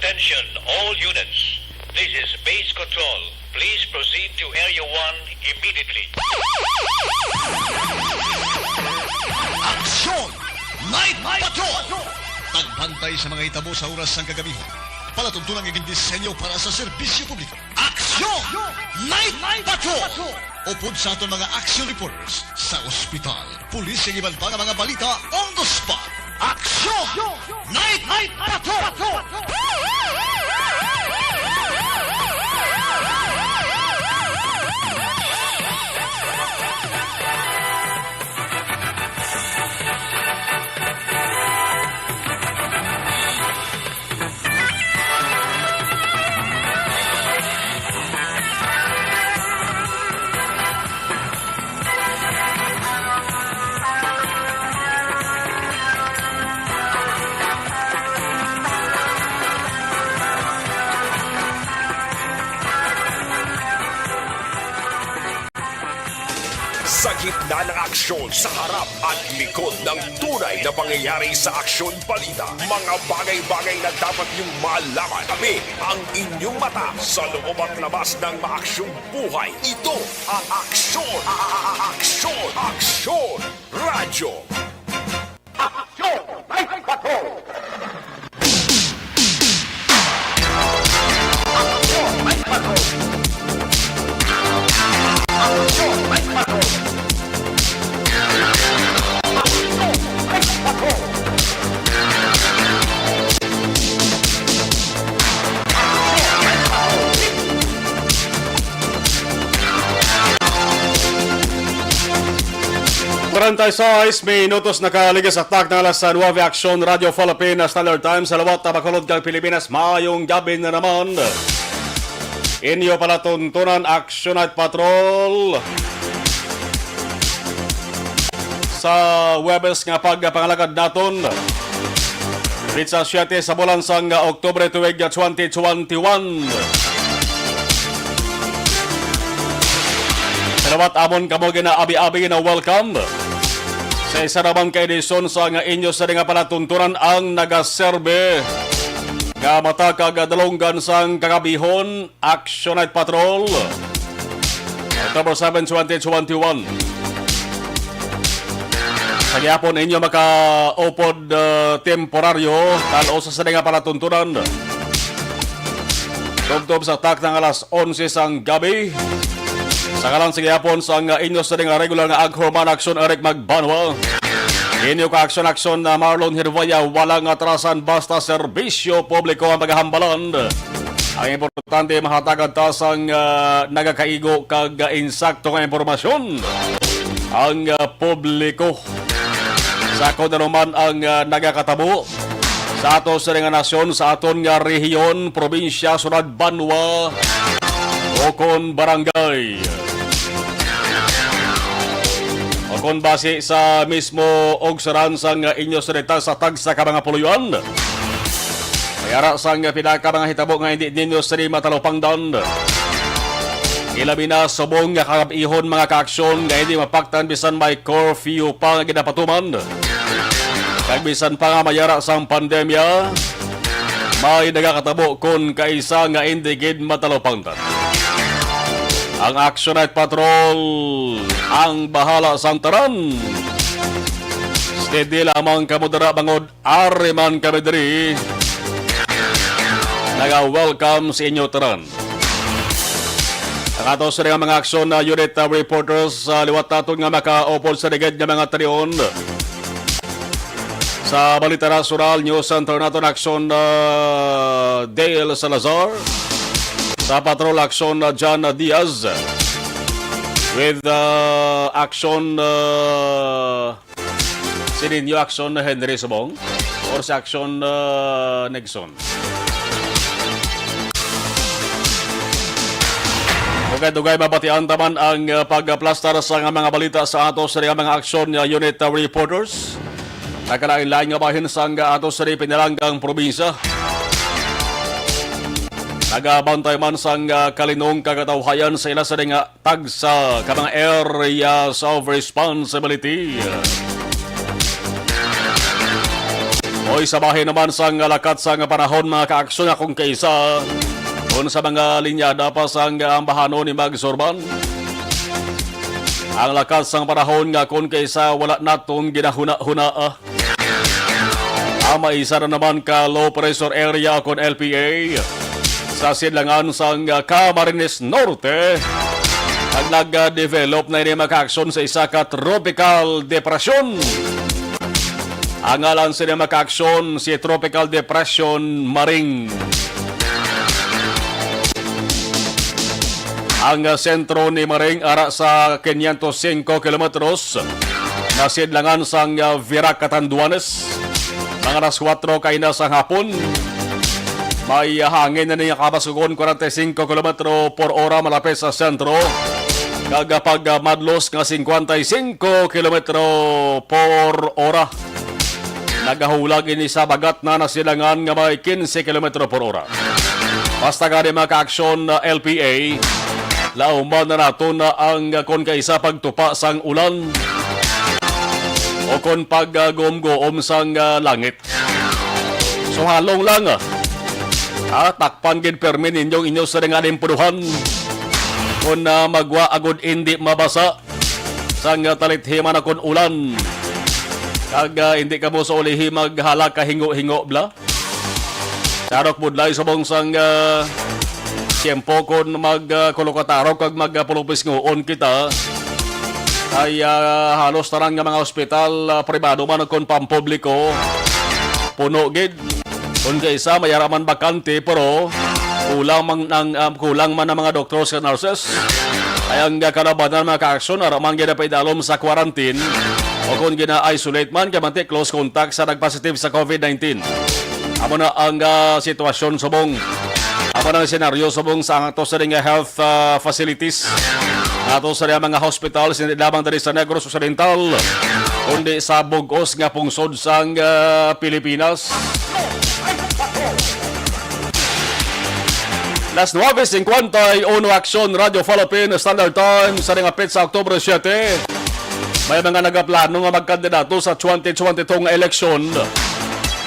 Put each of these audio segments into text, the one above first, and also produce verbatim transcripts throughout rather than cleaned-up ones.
Attention, all units. This is Base Control. Please proceed to Area one immediately. Aksyon! Night Patrol! Pagbantay sa mga hitabo sa oras sang kagamihan. Palatuntunan nga gindisenyo para sa serbisyo publiko. Aksyon! Night Patrol! Upod sa aton mga action reporters sa ospital, pulis, kag iban pa nga mga balita on the spot. Aksyon! Night Patrol! Sa gitna ng aksyon, sa harap at likod ng tunay na pangyayari sa aksyon balita, mga bagay-bagay na dapat niyong malaman. Kami ang inyong mata sa loob at labas ng maaksyong buhay. Ito ang Aksyon, a-, a-, a-, Aksyon, Aksyon Radyo. Aksyon! Night Patrol! Aksyon! Night Patrol! Aksyon! Night Patrol! Aksyon! Night Patrol! Treinta y seis minutos nakaligis sa takna alas nuebe, Aksyon Radyo Philippines, Standard Time sa liwat sa Bacolod kag Pilipinas. Maayong gabi na naman. Inyo palatuntunan, Action Night Patrol. Sa Huwebes nga pagpangalagad naton, petsa siyete sa bulan sang Oktubre, tuig twenty twenty-one. Sa liwat, amon kamo ginaabi-abi na welcome sa isa naman ka edisyon sa nga inyo sa nga palatuntunan, ang nagaserbe nga mata kag dalunggan sang kagabihon, Action Night Patrol, October seven, twenty twenty-one. Sa gihapon, inyo makaupod, uh, temporaryo, tan-o sa sini nga palatuntunan. Tubtob sa takna nga alas onse sang gabi. Sa ngalan sa gihapon sang inyo sa nga regular nga anchorman, Action Eric Magbanwa. Inyo ka Action Action na Marlon Hirvaya, wala nga atrasan, basta serbisyo publiko ang paghambalan. Ang importante, mahatagan ta sang, ah, nagakaigo kag, ah, insakto nga impormasyon ang, ah, publiko. Sa kung ano man ang, ah, nagakatabo sa ato sa nga nasyon, sa aton nga rehiyon, probinsya, syudad, banwa, o kon barangay. O kon basi sa mismo og saran sang inyo sa deta sa tagsa ka mga puloy-an. May ara sang pila ka mga hitabo nga hindi ninyo sini matalupangdan. Ilabi na subong nga kagab-ihon, mga kaaksyon nga hindi mapaktan bisan may curfew pa nga ginapatuman. Kag bisan pa nga may ara sang pandemya, may nagakatabo kon kaisa nga hindi gid matalupangdan. Ang Action Night Patrol ang bahala sang tanan. Steady lamang kamo dira, bangod ari man kami diri. Naga-welcome sa inyo tanan. Ang ato sa nga mga aksyon na unit, uh, reporters, uh, liwat naton nga makaupod sa ligid nga mga talion. Sa Balita Nasyonal, News Center naton, Aksyon, uh, Dale Salazar. Sa Patrol, Aksyon, uh, John Diaz. With, uh, Aksyon, uh, Sininyo, Aksyon Henry Subong, or si Aksyon, uh, Nixon? Dugay-dugay mabatian taman ang, uh, pagplastar sa nga mga balita sa ato sa mga aksyon, uh, unit, uh, reporters. Nagkalain-lain nga bahin sang, uh, ato sa pinalanggang probinsya. Nagabantay man sang, uh, kalinong kagatawhayan sa ila sa nga tagsa ka mga areas of responsibility. O Sa bahin naman sang lakat sang panahon, mga kaaksyon, akong kaisa, kun sa mga linyada pa sang ambahanon ni Mag Sorban, ang lakat sang panahon nga kun kaisa wala naton ginahuna-hunaa. Ang maisa na naman ka low pressure area kon L P A sa sidlangan sang Camarines Norte, ang nag-develop na ini, mga kaaksyon, sa isa ka tropical depression. Ang ngalan sini, mga kaaksyon, si Tropical Depression Maring. Ang, ah, sentro ni Maring ara sa quinientos cinco kilometros nga sidlangan sang, ah, Virac, Catanduanes. Mga alas kuwatro kaina sang hapon, may, ah, hangin na niya kabasugon kwarenta y cinco kilometro por ora malapit sa sentro, kag, ah, pag, ah, madlos nga cincuenta y cinco kilometro por ora. Nagahulag ini sa bagat na nasilangan nga may quince kilometro por ora. Basta gani, mga kaaksyon, na L P A, lauman na naton na ang kon kaisa pagtupa sang ulan o kon pag-, ah, guom-guom sang, ah, langit. So, halong lang, ah. Ah, takpan gid permi ninyo inyo sa nga alimpuduhan. Kon, ah, magwa agud indi mabasa sang, ah, talithi man akon ulan. Kag, ah, hindi kamo sa ulihi maghala ka hingo-hingo, bla. Tarok budlay subong sang, ah, tiyempo kon mag, ah, kulokatarok kag mag, ah, pulupisngoon kita. Ay, ah, halos tanan nga mga ospital, ah, pribado man kon pampubliko, puno gid. Kon kaisa, may ara man bakante, pero kulang man ang, um, kulang man ang mga doctors kag nurses. Ay ang kalabanan, mga kaaksyon, ara man gid paidalom sa quarantine o kon gina-isolate man kay manti close contact sa nagpositive sa covid nineteen. Amo na ang, ah, sitwasyon subong. Amo na ang senaryo subong sa ato sa nga health, ah, facilities. Ato sa mga hospitals, hindi lamang diri sa Negros Occidental, kundi sa bug-os nga pungsod sang, ah, Pilipinas. Las nuebe cincuenta y uno, Aksyon, Radyo Philippine Standard Time, sa nga petsa, October siete. May mga nagaplano nga magkandidato sa twenty twenty-two nga eleksyon.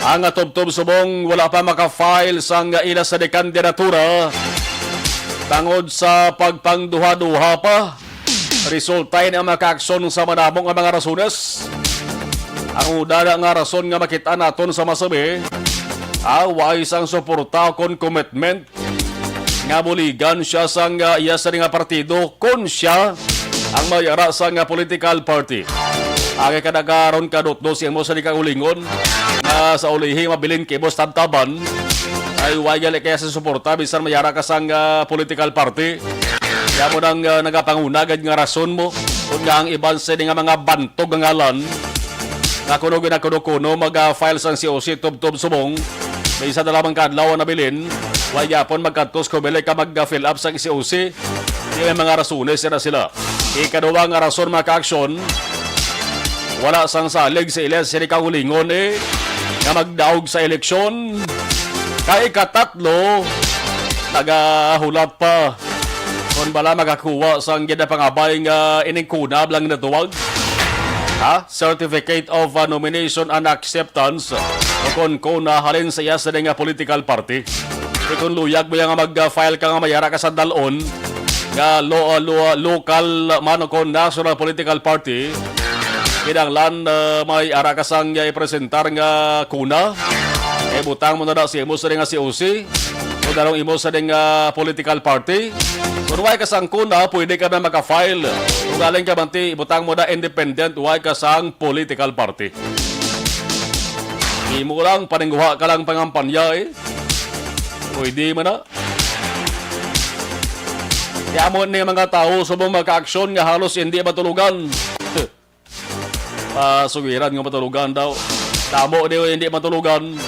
Ang tubtob subong wala pa maka-file sang ila sa kandidatura tungod sa pagpangduha-duha pa. Resulta ini ang makaaksyon sa madamo nga mga rasones. Ang una na nga rason nga makita naton sa masabi, ah, way sang suporta kon commitment nga buligan siya sang, ah, iya sa nga partido kon siya ang may ara sa nga political party. Ang ikadagkaron kadutdo sa imo sa di kaugalingon nga sa ulihi mabilin kay boss tabtaban ay way gali kaya sa suporta bisan may ara ka sang, ah, political party. Kaya mo nang, ah, nagapanguna gid nga rason mo kung nga ang iban sa ini nga mga bantog nga ngalan nga kuno ginakuno-kuno mag-file sang C O C tubtob subong. May isa na lamang ka adlaw ang nabilin. Way gyapon magkadtos kumili ka mag-fill up sang C O C. Di may mga rasones na sila. Ikaduha nga rason, mga kaaksyon, wala sang salig sa ila sini kaugalingon, eh, nga magdaog sa eleksyon. Kay katatlo, nagahulat pa kon bala makakuha sang ginapangabay nga ining kunab lang natuwag. Ha? Certificate of, uh, Nomination and Acceptance o kon CONA halin sa iya sini nga political party. Kay kung luyag mo nga mag-file ka nga may ara ka sa dalon nga lo, lo, local man o kon national political party, kinahanglan, uh, may ara ka sang, uh, ipresentar nga CONA. Kay butang mo na na sa imo sa nga C O C o dalong imo sa nga political party. Kung way ka sang CONA, pwede ka na maka-file. Kung galing ka manti, butang mo na independent, way ka sang political party. Imo lang, paningguha ka lang pangampanya, eh. Pwede man na. Kaya mo ni mga tao sa mga makaaksyon nga halos hindi matulugan. Pasugiran nga matulugan daw. Tamo ni hindi matulugan.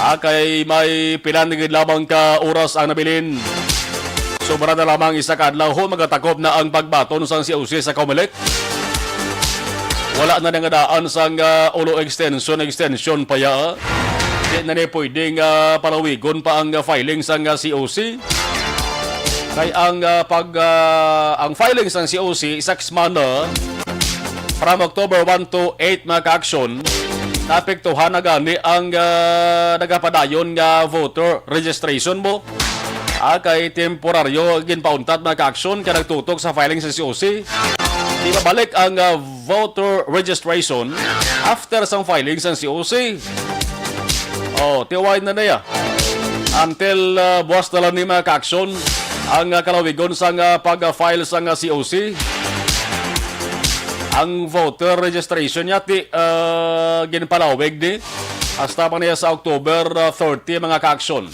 Ah, kay may pila na gid lamang ka oras ang nabilin. Sobra na lamang isa ka adlaw, ho, magatakop na ang pagbaton sang C O C sa Comelec. Wala na nga daan sang, ah, ulo extension, extension pa ya. Di na ni pwede nga palawigon pa ang, ah, filing sang, ah, C O C. Kay ang, ah, pag, ah, ang filing sang C O C, isa ka semana, from October one to eight, mga ka-aksyon. naapektuhan na gani ang, ah, nagapadayon nga voter registration mo. Ah, kay temporaryo ginpauntat, mga ka-aksyon, kay nagtutok sa filing sa C O C. Di mabalik ang, ah, voter registration after sang filing sa C O C. Oh, tiway na niya. Until, ah, buwas na lang ni, mga ka-aksyon, ang, ah, kalawigon sang, ah, pag-file sang, ah, C O C. Ang voter registration niya ti, ah, ginpalawig ni hasta pa niya sa October, ah, thirty, mga ka-aksyon.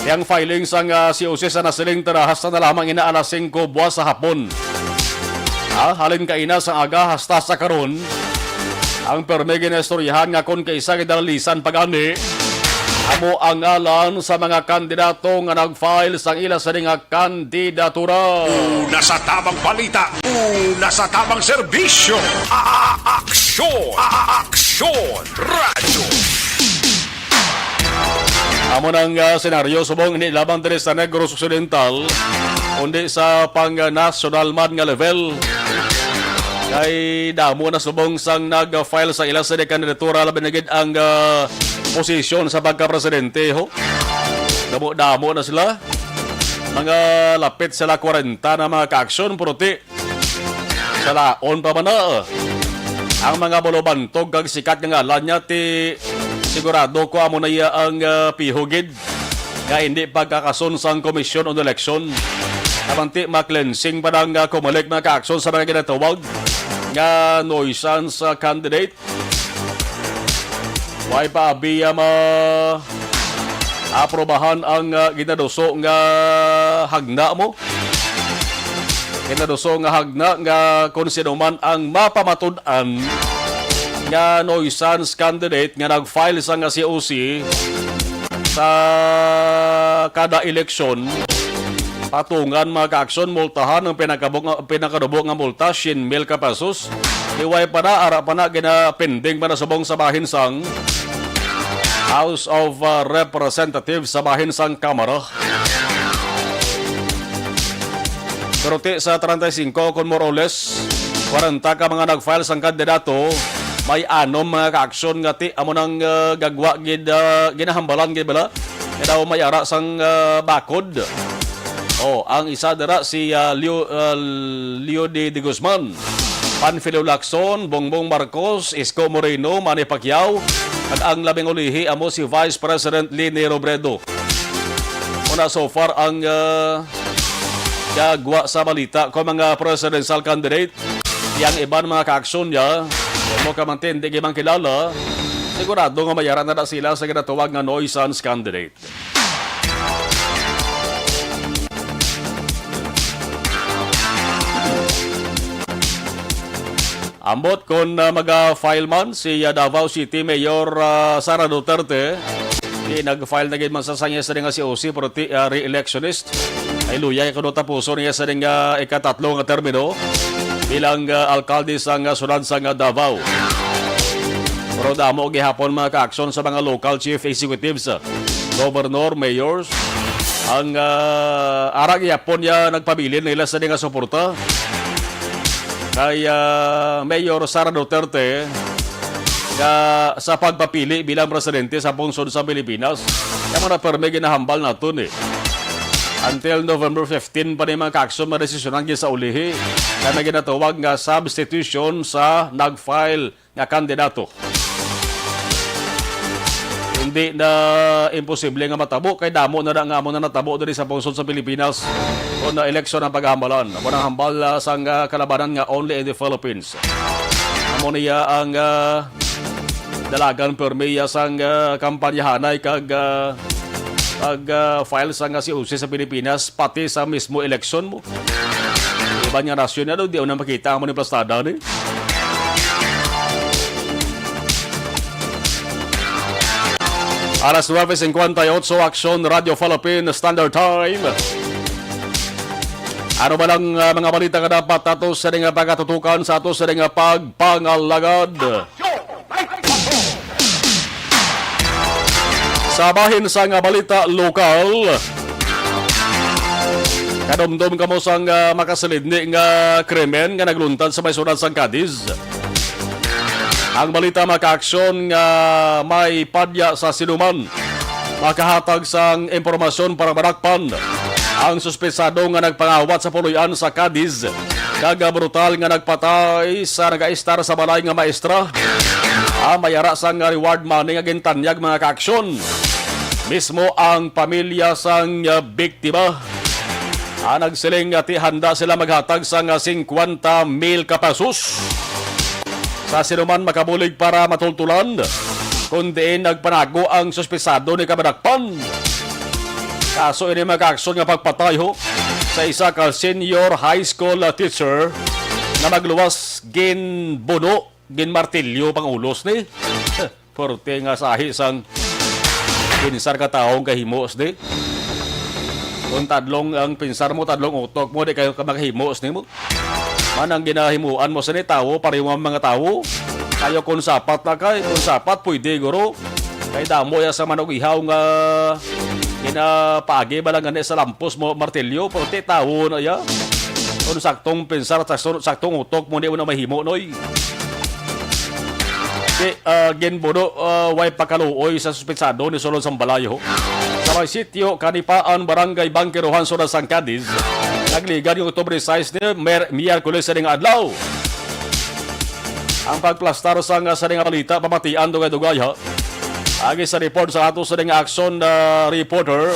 Ang filing sang, ah, C O C sa nasiling tira hasta na lamang ina alas singko buwas sa hapon. Ah, halin kaina sang aga hasta sa karon, ang permi ginaistoryahan nga kon kaisa gidalalisan pa gani amo ang ngalan sa mga kandidato nga nag-file sang ila sini nga kandidatura. Una sa tamang balita, una sa tamang serbisyo, a-, a-, aksyon, a-, a-, aksyon, radyo. Amo nang, ah, senaryo subong hindi lamang diri sa Negros Occidental, kundi sa pang-national man nga level. Kay damo na subong sang nag-file sa ila sa kandidatura, labi na gid ang, ah, posisyon sa pagkapresidente, ho. Damo-damo na sila. Mga lapit sila kwarenta na, mga ka-aksyon, pero ti, salaon pa man na. Ang mga bulubantog kag sikat nga ngalan niya, ti sigurado ko amo na iya ang, ah, pihugid nga hindi pagkakason sang Komisyon on Election. Apan ti ma-cleansing pa nang, ah, Comelec, mga ka-aksyon, sa mga ginatawag nga nuisance, ah, candidate. Way pa abi, ah, ma-aprobahan ang, ah, ginaduso nga hagna mo? Ginaduso nga hagna nga kung sino man ang mapamatud-an nga nuisance candidate nga nag-file sa nga C O C sa kada eleksyon, patungan, mga ka-aksyon, multahan ang pinakabo nga, pinakadubo nga multa, syen mil ka pesos. Iway pa na, ara pa na, ginapending pa na subong sa bahin sang House of, uh, Representatives, sa bahin sang Kamara. Pero ti sa treinta y cinco, kung more or less, kwarenta ka mga nag-file sang kandidato, may anom mga ka-aksyon nga ti amo nang, uh, gagwa gid, uh, ginahambalan gid bala. Nga daw may ara sang, ah, bakod. Oh, ang isa dira si, ah, Leo, ah, Leo de, de Guzman, Panfilo Lacson, Bongbong Marcos, Isko Moreno, Manny Pacquiao, kag ang labing ulihi amo si Vice President Leni Robredo. Una, so far ang, ah, gagwa sa balita ko mga presidential candidate. Yang iban mga kaaksyon niya, mo ka man ti, hindi gid man kilala, sigurado nga may ara na na sila sa ginatawag nga nuisance candidate. Ambot kon, ah, maga-file man si, ah, Davao City Mayor, ah, Sara Duterte, di nag-file na gid man sa sangya sa nga C O C, pero ti-, ah, re-electionist. Ay luyay kuno tapuson niya sa nga ikatatlo nga termino bilang, ah, alkalde sang, ah, syudad sang, ah, Davao. Pero damo gihapon mga kaaksyon sa mga local chief executives, ah, governor, mayors, ang, ah, ara gihapon niya nagpabilin nila sa nga suporta kay, ah, Mayor Sara Duterte nga sa pagpapili bilang presidente sa pungsod sa Pilipinas. Kaya mga permi ginahambal naton eh. Until November fifteen pa ni mga kaaksyon madesisyonan gid sa ulihi kay may ginatawag nga substitution sa nag-file nga kandidato. Hindi na imposible nga matabo kay damo na, na nga amo na natabo diri sa pungsod sa Pilipinas kung na eleksyon ang paghambalan. Amo nang hambal, ah, sang, ah, kalabanan nga only in the Philippines. Amo niya ang, ah, dalagan permi, ah, sang, ah, kampanyahanay kag, ah, pag, ah, file sa nga C O C sa Pilipinas, pati sa mismo eleksyon mo. Iban nga nasyon na daw, di na makita ang maniplastada ni. Alas nuebe cincuenta y ocho, Aksyon Radio Philippine Standard Time. Ano ba lang, ah, mga balita nga dapat ato sa nga pagkatutukan sa ato sa nga pagpangalagad? Sa bahin sa nga balita lokal, Kadumdom kamo sang, ah, makasilidni nga krimen nga nagluntad sa may syudad sang Cadiz. Ang balita, mga kaaksyon, nga may padya sa sinuman makahatag sang impormasyon para madakpan ang suspetsado nga nagpangawat sa puloy-an sa Cadiz kag brutal nga nagpatay sa nagaistar sa balay nga maestra. Ah, may ara sang reward money nga gintanyag, mga kaaksyon. Mismo ang pamilya sang, ah, biktima, ah, nagsiling nga ti handa sila maghatag sang, ah, singkwenta mil ka pesos sa sinuman makabulig para matultulan kon diin nagpanago ang suspetsado ni kamadakpan. Kaso ini, mga kaaksyon, nga pagpatay ho sa isa ka senior high school, ah, teacher na magluwas ginbuno, ginmartilyo pang ulos ni. Porte nga sahi sang pinsar ka tawo ang kahimo, sdi. Kung tadlong ang pinsar mo, tadlong utok mo, di kayo ka makahimo, sdi mo. Man ang ginahimuan mo sini tawo, pareho nga mga tawo. Kayo kung sapat na kay, kung sapat, pwede, guro. Kay damo ya sa manugihaw nga ginapaagi ba lang gani sa lampos mo, martilyo, pero ti tawo na ya. Kung saktong pinsar, saktong, saktong utok mo, di mo na mahimo, noy. Ti, ah, ginbuno, ah, way pakaluoy sa suspetsado ni sulod sang balay, ho. Sa may sitio, Kanipaan, Barangay Bangkerohan, Sura sang Cadiz, nagligan yung Oktubre sais ni Mer-, Miyerkules sa nga adlaw. Ang pagplastar sang, ah, sa nga balita, pamatian dugay-dugay, ha. Agi sa report sa ato sa nga action, ah, reporter,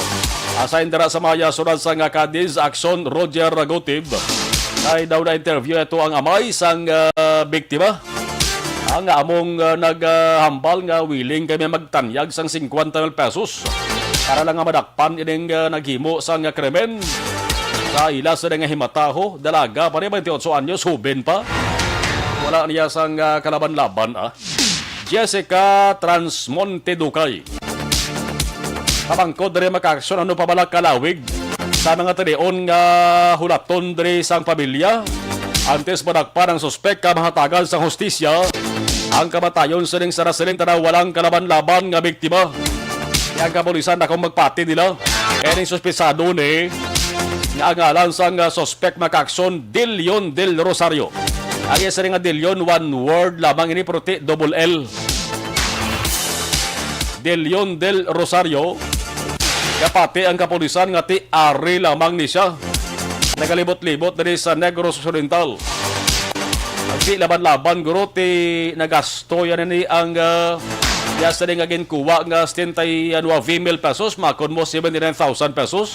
assign dira sa maya sulod sang Cadiz, action, Roger Ragotib. Ay daw na-interview ito ang amay sang, ah, biktima. Ang among, ah, naghambal nga willing kami magtanyag sang singkwenta mil pesos para lang nga madakpan ining, ah, naghimo sang, ah, krimen. Sa ila sa nga himataho, dalaga pa ni, twenty-eight anyos, huben pa. Wala niya sang, ah, kalaban-laban, ah. Jessica Transmonte Ducay. Kamangkod diri, mga kaaksyon, ano pa bala kalawig sa mga tinion nga hulaton diri sang pamilya? Antes madakpan ang suspek ka mahatagan sang hustisya, ang kamatayon sining sa nasiling tanaw walang kalaban-laban nga biktima. Kaya ang kapulisan na kung magpati nila, eh, ning suspetsado ni nga ang ngalan sang, ah, suspek, mga kaaksyon, Dilion Del Rosario. Ang isa nga Dilion, one word lamang ini, pero ti double L. Dilion Del Rosario. Kapati ang kapulisan nga ti ari lamang ni siya. Nagalibot-libot diri sa Negros Occidental. Ang ti laban-laban, guro, ti nagasto yan ni ang, ah, ya sa nga ginkuha nga setenta y nueve mil pesos, makon mo seventy-nine thousand pesos.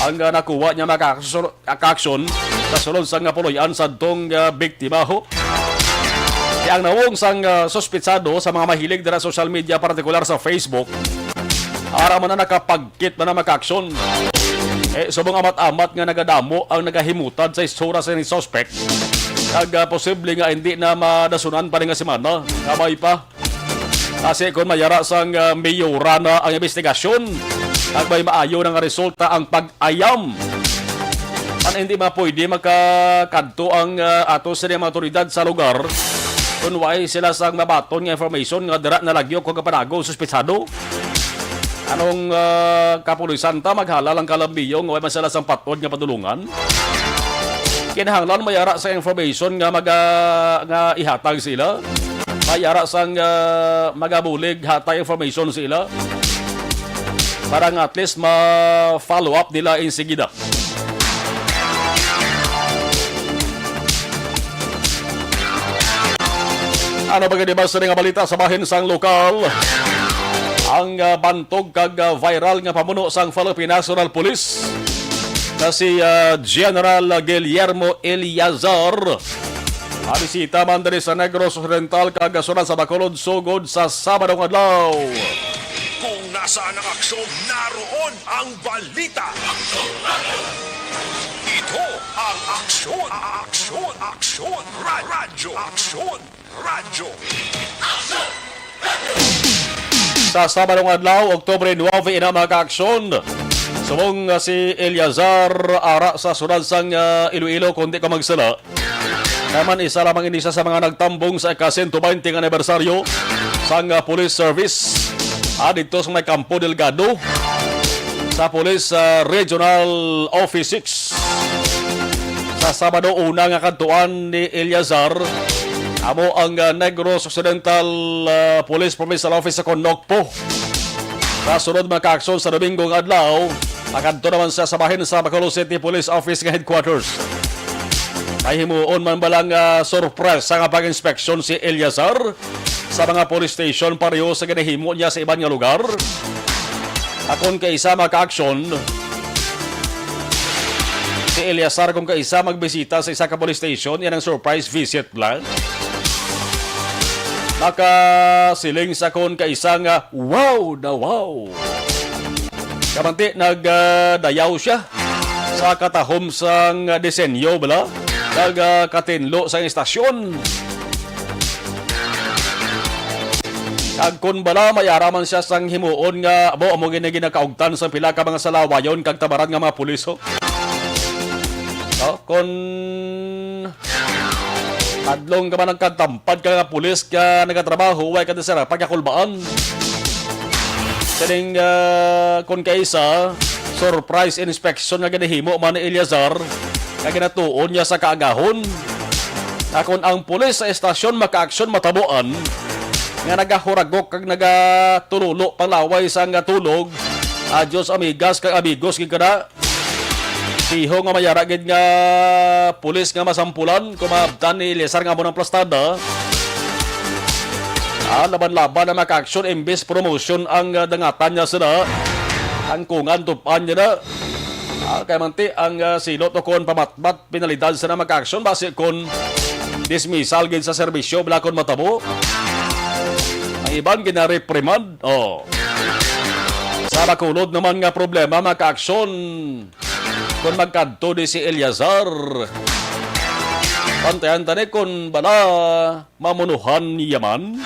Ang, ah, nakuha niya, mga kaaksyon, sa sulod sang, ah, puloy-an sadtong, ah, biktima, ho. Kaya ang nawong sang, ah, suspitsado sa mga mahilig dira sa social media, partikular sa Facebook, ara man na nakapagkit man na, mga kaaksyon. Eh, subong amat-amat nga nagadamo ang nagahimutad sa isura sa ni suspect. Kag, ah, posible nga hindi na madasunan pa rin nga semana. Kabay pa. Kasi kung mayara sang, ah, mayora na ang investigasyon, kag may maayo na nga resulta ang pag-ayam. An hindi man pwede makakadto ang, ah, ato sa mga awtoridad sa lugar kung way sila sang mabaton nga information nga dira nalagyo kung kapanago ang suspetsado. Anong, ah, kapulisan ta maghalal ang kalambiyo nga way man sila sang patod nga padulungan? Kinahanglan mayara sa information nga maga-, nga ihatag sila. Mayara sang, ah, magabulig hatag information sila para nga at least ma-follow up nila insigida. Ano pa gani ba sa nga balita sa bahin sang lokal? Ang, ah, bantog kag, ah, viral nga pamuno sang Philippine National Police na si, ah, General Guillermo Eleazar. Mabisita man diri sa Negros Occidental kag sulod sa Bacolod sugod sa Sabado nga adlaw. Kung nasaan ang aksyon, naroon ang balita. Ito ang Aksyon, Aksyon, Aksyon, Ra-, Radyo, Aksyon, Radyo. Sa Sabadong adlaw, Oktubre nuebe, ina, mga kaaksyon. Subong nga si Eleazar ara sa siyudad sang, ah, Iloilo, kung di ko magsala. Naman, isa lamang ini siya sa mga nagtambong sa ika-sento baynte nga anibersaryo sang, ah, police service, ah, dito sa may Campo Delgado. sa Police, ah, Regional Office six. Sa Sabado una nga kadtuan ni Eleazar, amo ang, ah, Negros Occidental, ah, Police Provincial Office sa Conocpo. Sa sunod, mga kaaksyon, sa Domingo nga adlaw, makadto naman siya sa bahin sa Bacolod City Police Office nga headquarters. May himuon man bala nga surpresa nga pag-inspeksyon si Eleazar sa mga police station pareho sa ginahimo niya sa iban nga lugar? Akon kaisa, mga kaaksyon, si Eleazar kung kaisa magbisita sa isa ka police station, yan ang surprise visit plan. Makasiling sa kon kaisa nga wow na wow. Kamanti, nagdayaw siya sa katahom sang disenyo, bala, nagkatinlo sang istasyon. Kag kon bala, may ara man siya sang himuon nga, amo, amo gini ginakaugtan sang pila ka mga salawayon kag tabaran nga mga pulis, ho. No? Kon adlong ka man nagkatampad ka nga pulis ka nagatrabaho, way ka na sila pagkakulbaan. Sining, ah, kon kaisa, surprise inspection nga ginahimo man ni Eleazar, nga ginatuon niya sa kaagahon. Nga kon ang pulis sa estasyon makaaksyon matabuan, nga nagahuragok kag nagatulolo panglaway sang tulog, adios amigas kag amigos gid kada. Piho nga may ara gid nga pulis nga masampulan kung maabtan ni Eleazar nga amo nang plastada. Ah, laban-laban ang makaaksyon, imbis promotion ang, ah, dangatan niya sila. Ang kungan tupan niya na. Ah, kay manti ang, ah, silot o kon pamatmat, penalidad sa na makaaksyon, basi kon dismissal gid sa serbisyo, bala kon matabo. Ang iban ginareprimand. Oh. Sa Bacolod naman nga problema, makaaksyon. Kon magkadto di si Eleazar, pantayan tani kon bala mamunuhan niya man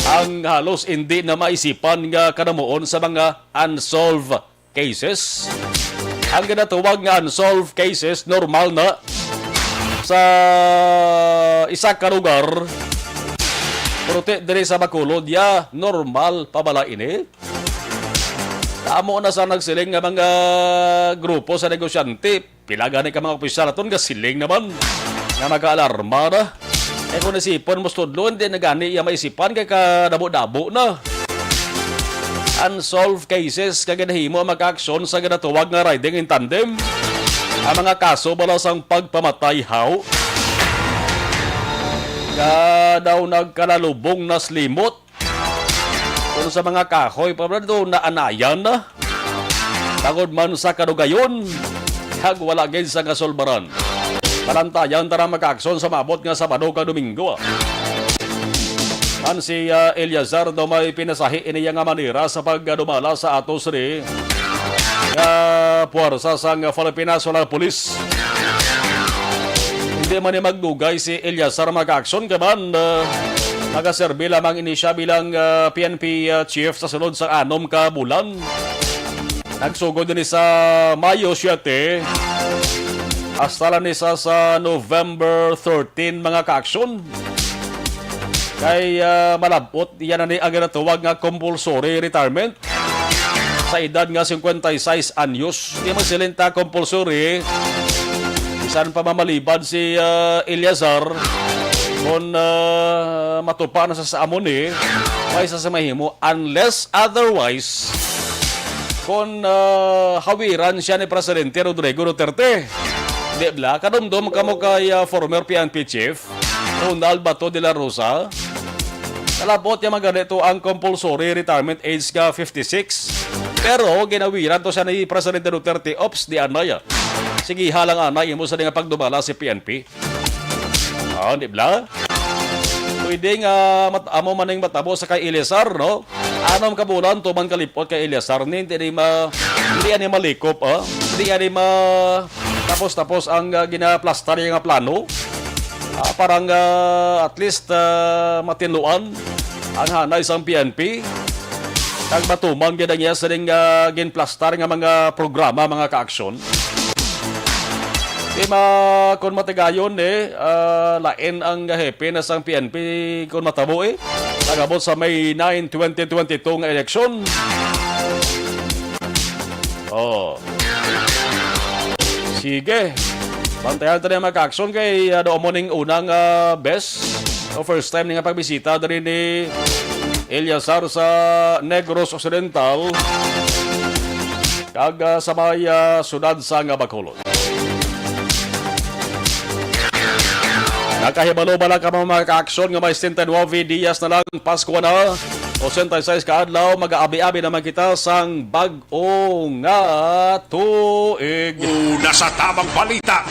ang halos indi na maisipan nga kanamuon sa mga unsolved cases. Ang ginatawag nga unsolved cases, normal na sa isa ka lugar. Pero ti diri sa Bacolod, ya, normal pa bala ini? Amo na sa nagsiling nga mga grupo sa negosyante, pila gani ka mga opisyal aton nga siling naman nga mag-aalarma na. Eh, kung isipon mo sa tudlo, hindi na gani iya maisipan kay kadabo-dabo na. Unsolved cases nga ginahimo ang makaaksyon sa ginatawag nga riding in tandem. Ang mga kaso bala sang pagpamatay, haw, nga daw nagkalalubong na sa limot. Kung sa mga kahoy pa man doon naanayan na, tangod man sa kadugayon, kag wala gid sa kasulbaran. Palantayan ta na makaaksyon sa maabot nga Sabado kag Domingo. An si, ah, Eleazar daw may pinasahi iniya nga manera sa pagdumala sa ato sini nga puwersa sang Philippine National Police. Hindi man ni magdugay si Eleazar makaaksyon kay man, ah, nagaserbi lamang ini siya bilang, ah, P N P, ah, chief sa sulod sa anom ka bulan. Nagsugod ini sa Mayo siete, hasta lang ni sa, sa November thirteen, mga kaaksyon. Kay, ah, malabot, yan na ni ang ginatawag nga compulsory retirement sa edad nga cincuenta y seis anyos. Di man silinta compulsory, bisan pa mamalibad si, ah, Eleazar, kung, ah, matupa na sa, sa amo ni, may sa sa mahimo, unless otherwise, kung, ah, hawiran siya ni Presidente Rodrigo Duterte. Di bala? Kadumdom kamo kay, ah, former P N P chief Ronald Bato de la Rosa. Nalabot niya man gani to ang compulsory retirement age nga fifty-six. Pero ginawiran to siya ni Presidente Duterte, "Ops, di anay, ah. Sige, halang anay, imo sa nga pagdumala si P N P." Ah, di bala? Pwede nga mat-, amo man ning matabo sa kay Eleazar, no? Anom ka bulan, tuman kalipot kay Eleazar ni, hindi ni ma-, hindi ani malikop, ah. Hindi ani ma-, tapos-tapos ang, ah, ginaplastar niya nga plano. Ah, parang, ah, at least, ah, matinluan ang hanay sang P N P. Kag matuman gid ang iya sining, ah, ginplastar nga mga programa, mga kaaksyon. Di ma-, kung matigayon, eh, ah, lain ang hepe na sang P N P kung matabo, eh. Nagabot sa May nine, twenty twenty-two nga eleksyon. Oh. Sige. Bantayan ta na, mga ka-aksyon, kay, ah, daw mo ning unang, ah, bes o first time ni nga pagbisita diri ni Eliazar sa Negros Occidental kag, ah, sa may, ah, siyudad sang Bacolod. Nakahibalo bala kamo, mga ka-aksyon, nga may setenta y nuebe dias na lang Pasko na, ochenta y seis ka adlaw, mag-aabi-abi naman kita sang bag-o nga tuig. Una sa tamang balita,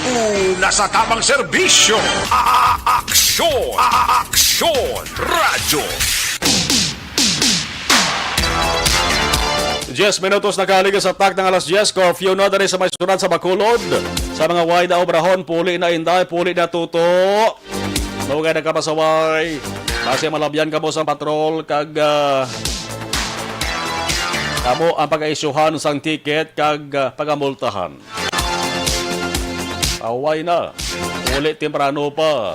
una sa tamang serbisyo. A-, aksyon, a-, aksyon, radyo. Diyes minutos na kahaligis sa tak ng alas diyes, curfew na diri sa may siyudad sa Bacolod. Sa mga way na obrahon, puli na, Inday, puli na, Tuto. Dugay na ka pasaway. Basi malabyan kamo sang patrol kag, ah, kamo ang pag-aisyuhan sang ticket kag, ah, pagamultahan. Away na. Uli temprano pa.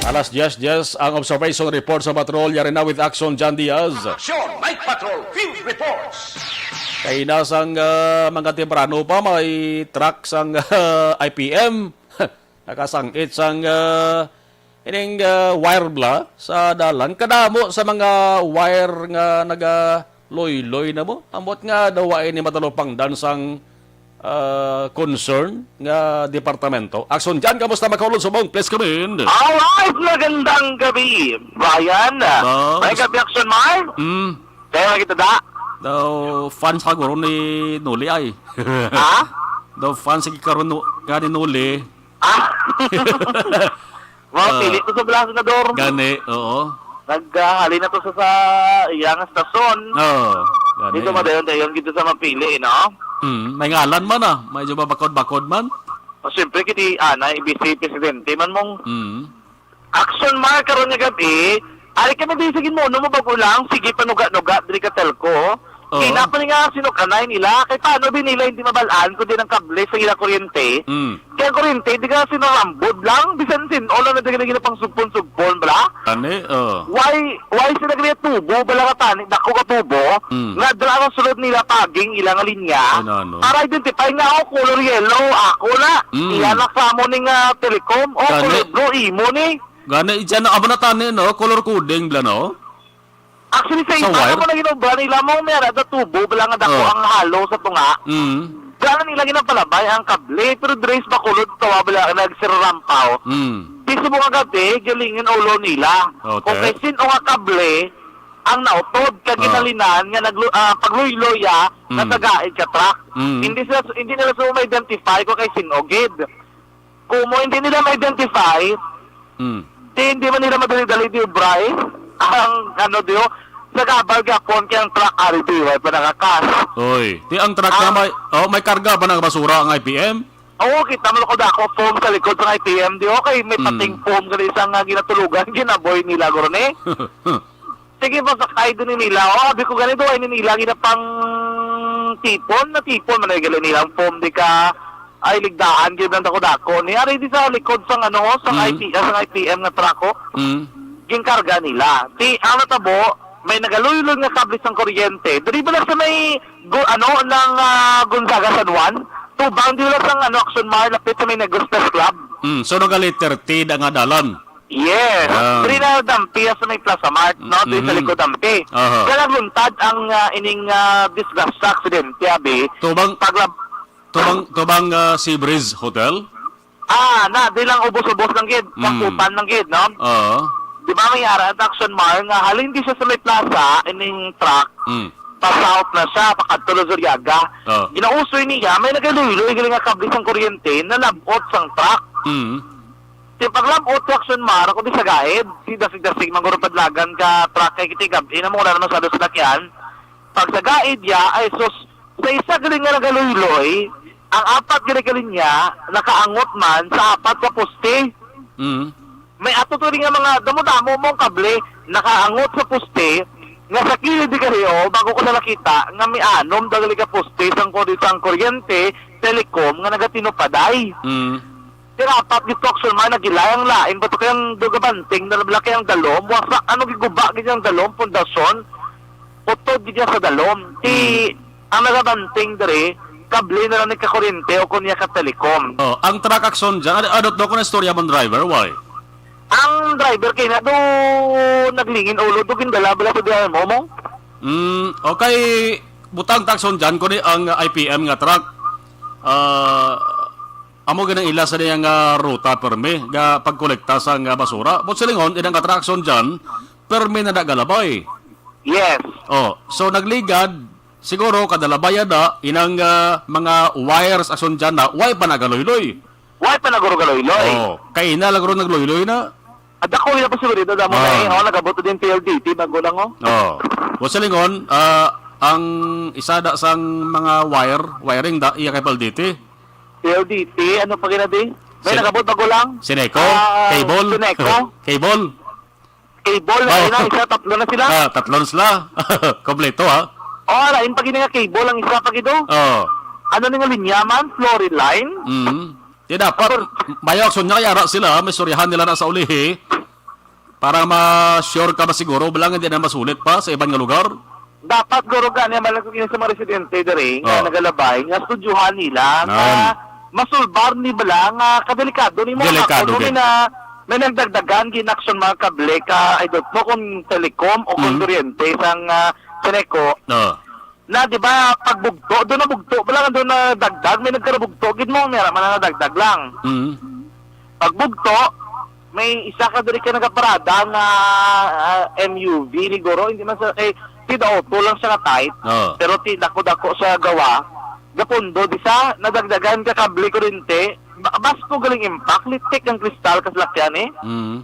Alas diyes diyes ang observation report sa patrol. Yari na with Action John Diaz. Action Night Patrol Field Reports. Kay nasang, ah, mga temprano pa, may truck sang, ah, I P M. Nakasangit sang, ah, ining, ah, wire bala sa dalan. Kadamo sa mga wire nga nagaluloy na mo. Ambot nga daw ay ni matalupangdan sang, ah, concern nga departamento. Action dyan, kamusta, Macolod Subong? Please come in. Alright, magandang gabi, Brian. Boss. May gabi, Action Mar. Mm. Kaya kita da. Daw fans ka guro ni Noli ay. Ha? Daw fans ka guro no, ka ni Noli. Ah. Mga Ah. pili to sa Blas, Senador. Gani, oo. Nag, ah, halin na to sa, sa iyang stasyon. Oo, gani. Dito madayon-dayon dito sa mapili, no? Mm, may ngalan man, ah. Medyo mabakod-bakod man. O, siyempre, kiti, ana, Vice Presidente man mong Mm. Action Mar karon nga gabi. Ari kami di sige mo, no, mabago lang. Sige, panuga-nuga, diri ka telco. Oo. Kina pa ni nga sinuk-anay nila. Kay paano din nila hindi mabalaan kundi ng kable sa ila kuryente? Mm. Kaya ang kuryente, di ka sinarambod lang. Bisan sin-o lang na di ka na ginapangsugpon-sugpon, bala? Ani, oh. Why, why sila kaya tubo, bala ka tani, dako ka tubo, Mm. nga dala ang sulod nila paging ilang linya, Ano, ano? para identify nga, oh, color yellow, ako na. Mm. Iya na sa amo ni nga telecom, oh, Gani. color blue, imo ni. Gani, dyan na, amo na tani, no? Color coding, bala, no? Actually, sa Sa iba wire? naman ang ginobra nila, mo may arada tubo, bala nga dako Oh. ang halo sa tunga. Mm. Gana nila ginapalabay ang kable, pero dres ba kulot, tawa bala nga nagsirarampaw. Mm. Di sa mga gabi, galingan ulo nila. Okay. Kung kay sin-o nga kable, ang nautod, kag Oh. ginalinan nga naglu-, ah, pagluyloy, ah, Mm. natagaid ka truck. Mm. Hindi sila, hindi nila sa ma-identify kung kay sin-o gid. Kung mo hindi nila ma-identify, Mm. di, hindi man nila madali-dali di ubray ang, ano, di, oh, nagabal gyapon kay ang truck, ari, di, way pa nakakas. Oy, di ang truck na Ang may, oh, may karga ba ng basura ang I P M? Oo, kita mo ko dako foam sa likod sa I P M, di, okay, may Mm. pating foam gali sa nga ginatulugan, ginaboy nila, guro, ni. Sige, masakay din nila. Oh, abi ko ganito, ay nila gina pang tipon, na tipon man ay gali nila ang foam, di ka, ay ligdaan, gyud lang dako-dako. Ni ari di sa likod sang ano, sang Mm. I P, ah, sang I P M nga truck, oh. Mm. Ginkarga nila. Di, ang natabo, may nagaluyloy nga kable sang kuryente. Diri ba lang sa may, gu-, ano, ng, ah, Gonzaga San Juan? Tubang di lang sang, ano, Action Mar, lapit sa may Negros Press Club. Mm, so nagalitter T da nga dalan. Yes. Yan. Diri na dampi sa may Plaza Mart, no? Diri sa Mhm. likod dampi. Aha. Kaya nagluntad ang, ah, ining, ah, disgrasya, aksidente, abi. Tubang, Paglab- tubang, tubang, ah, Sea Breeze Hotel? Ah, na, di lang ubos-ubos lang gid. Mm. Pangkutan lang gid, no? Oo. Di ba may ara ang Action Mar nga halin di siya sa may plaza, ining truck, Mm. pa-south na siya, pakadto Luzuriaga. Oo. Ginausoy niya, may nagaluloy gali nga kable sang kuryente na nabot sang truck. Mm. Ti paglabot ko, Action Mar, ako di sa gaid, si dasig-dasig man guro padlagan ka truck kay kiti gab-i na mo, wala naman sa dos lakyan. Pag sa gaid ya, ay sus, sa isa gali nga nagaluyloy, ang apat gali ka linya nakaangot man sa apat ka poste. Mm. May ato to rin nga mga damo-damo mong kable nakaangot sa poste nga sa kilid di kaliyo, bago ko na nakita nga may anom da gali ka poste sang kuri-, sang kuryente, telecom nga nagatinupaday. Mm. Tirapat gid to, Action Mar, nagilay ang lain. Bato kayang dugabanting na nablaki ang dalom. Wasa, ano, giguba gid ang dalom, pundasyon. Utod gid yan sa dalom. Ti, Mm. Ang nagabanting diri, kable na lang ni ka kuryente o kunya ka telecom. Oh, ang truck action dyan, ad-, adot do ko na istorya mong driver, why? Ang driver kay na do naglingin ulo, do gindala bala sa diyan mo mo? Mm, okay, butang truck action dyan, kuni ang I P M nga truck. Ah, amo ganang ila sa niya nga ruta permi, ga pagkolekta sa nga basura. But silingon, inang ka truck action dyan, permi na nagalabay. Yes. Oh, so nagligad, siguro kadalabayan na inang, ah, mga wires action dyan na way pa nagaluy-luy. Way pa nagurugaloy-loy. Oh, kay ina lang ron nagluy-luy na. Ada ko yung posibilidad mo na Ah. eh. Oh, nagabot din P L D T, bago lang oh. Oh. Wa sa lingon, ah, ang isa da sang mga wire, wiring da, iya kay P L D T. P L D T, ano pa gina di? May Sin- nagabot bago lang? Sineco, Ah, cable. Sineco. Cable. Cable na Oh. sila, isa, tatlo na sila. Ah, tatlo na sila. Kompleto, ha? Oh, lain pa gini nga cable ang isa pa gido. Oh. Ano ni nga linya man? Florid line? Mm. Di dapat, Tapos mayo aksyon niya, kaya ara sila, may istoryahan nila na sa ulihi para ma-sure ka, masiguro, bala nga hindi na masulit pa sa iban nga lugar. Dapat guro gani ang malang sa mga residente diri nga Oh. nagalabay, nga studyuhan nila, nga Nan. masulbar ni bala nga kadelikado ni mga Delikado ako, no, gid. May na, may nagdagdagan ginaksyon mga kable ka, I don't know kung telecom o kung Mm. kuryente sang, ah, Seneco. Oh. Na, di ba, pagbugto, doon na bugto, wala nga doon na dagdag, may nagkarabugto, gid mo, may man na dagdag lang. Mm. Pagbugto, may isa ka diri ka nagaparada nga, ah, M U V ni guro, hindi man sa, eh, ti auto lang siya nga type, Oh. pero ti dako-dako sa gawa, gapundo, di sa, nadagdagan ka kable kurente, ba-, basko galing impact, litik ang kristal ka salakyan, eh. Mm.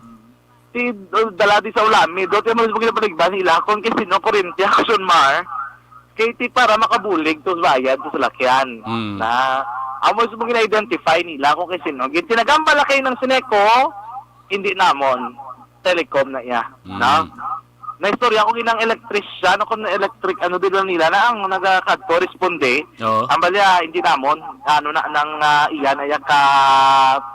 Ti, uh, dala di sa ulami, do, ti mo mismo ginapaligban nila, kung kay sino kurente, action mar, kay ti para makabulig to bayad sa salakyan. Mm. Na, amo mismo gina-identify nila kung kay sino. Gin-, tinagambala kayo ng Sineco, hindi namon. Telecom na iya. Mm. Na? Naistorya ko ginang electrician, o kung electric, ano din lang nila, na ang nagakadto, responde, Oo. ang balya, hindi namon, ano na, nang, ah, iya na iya ka,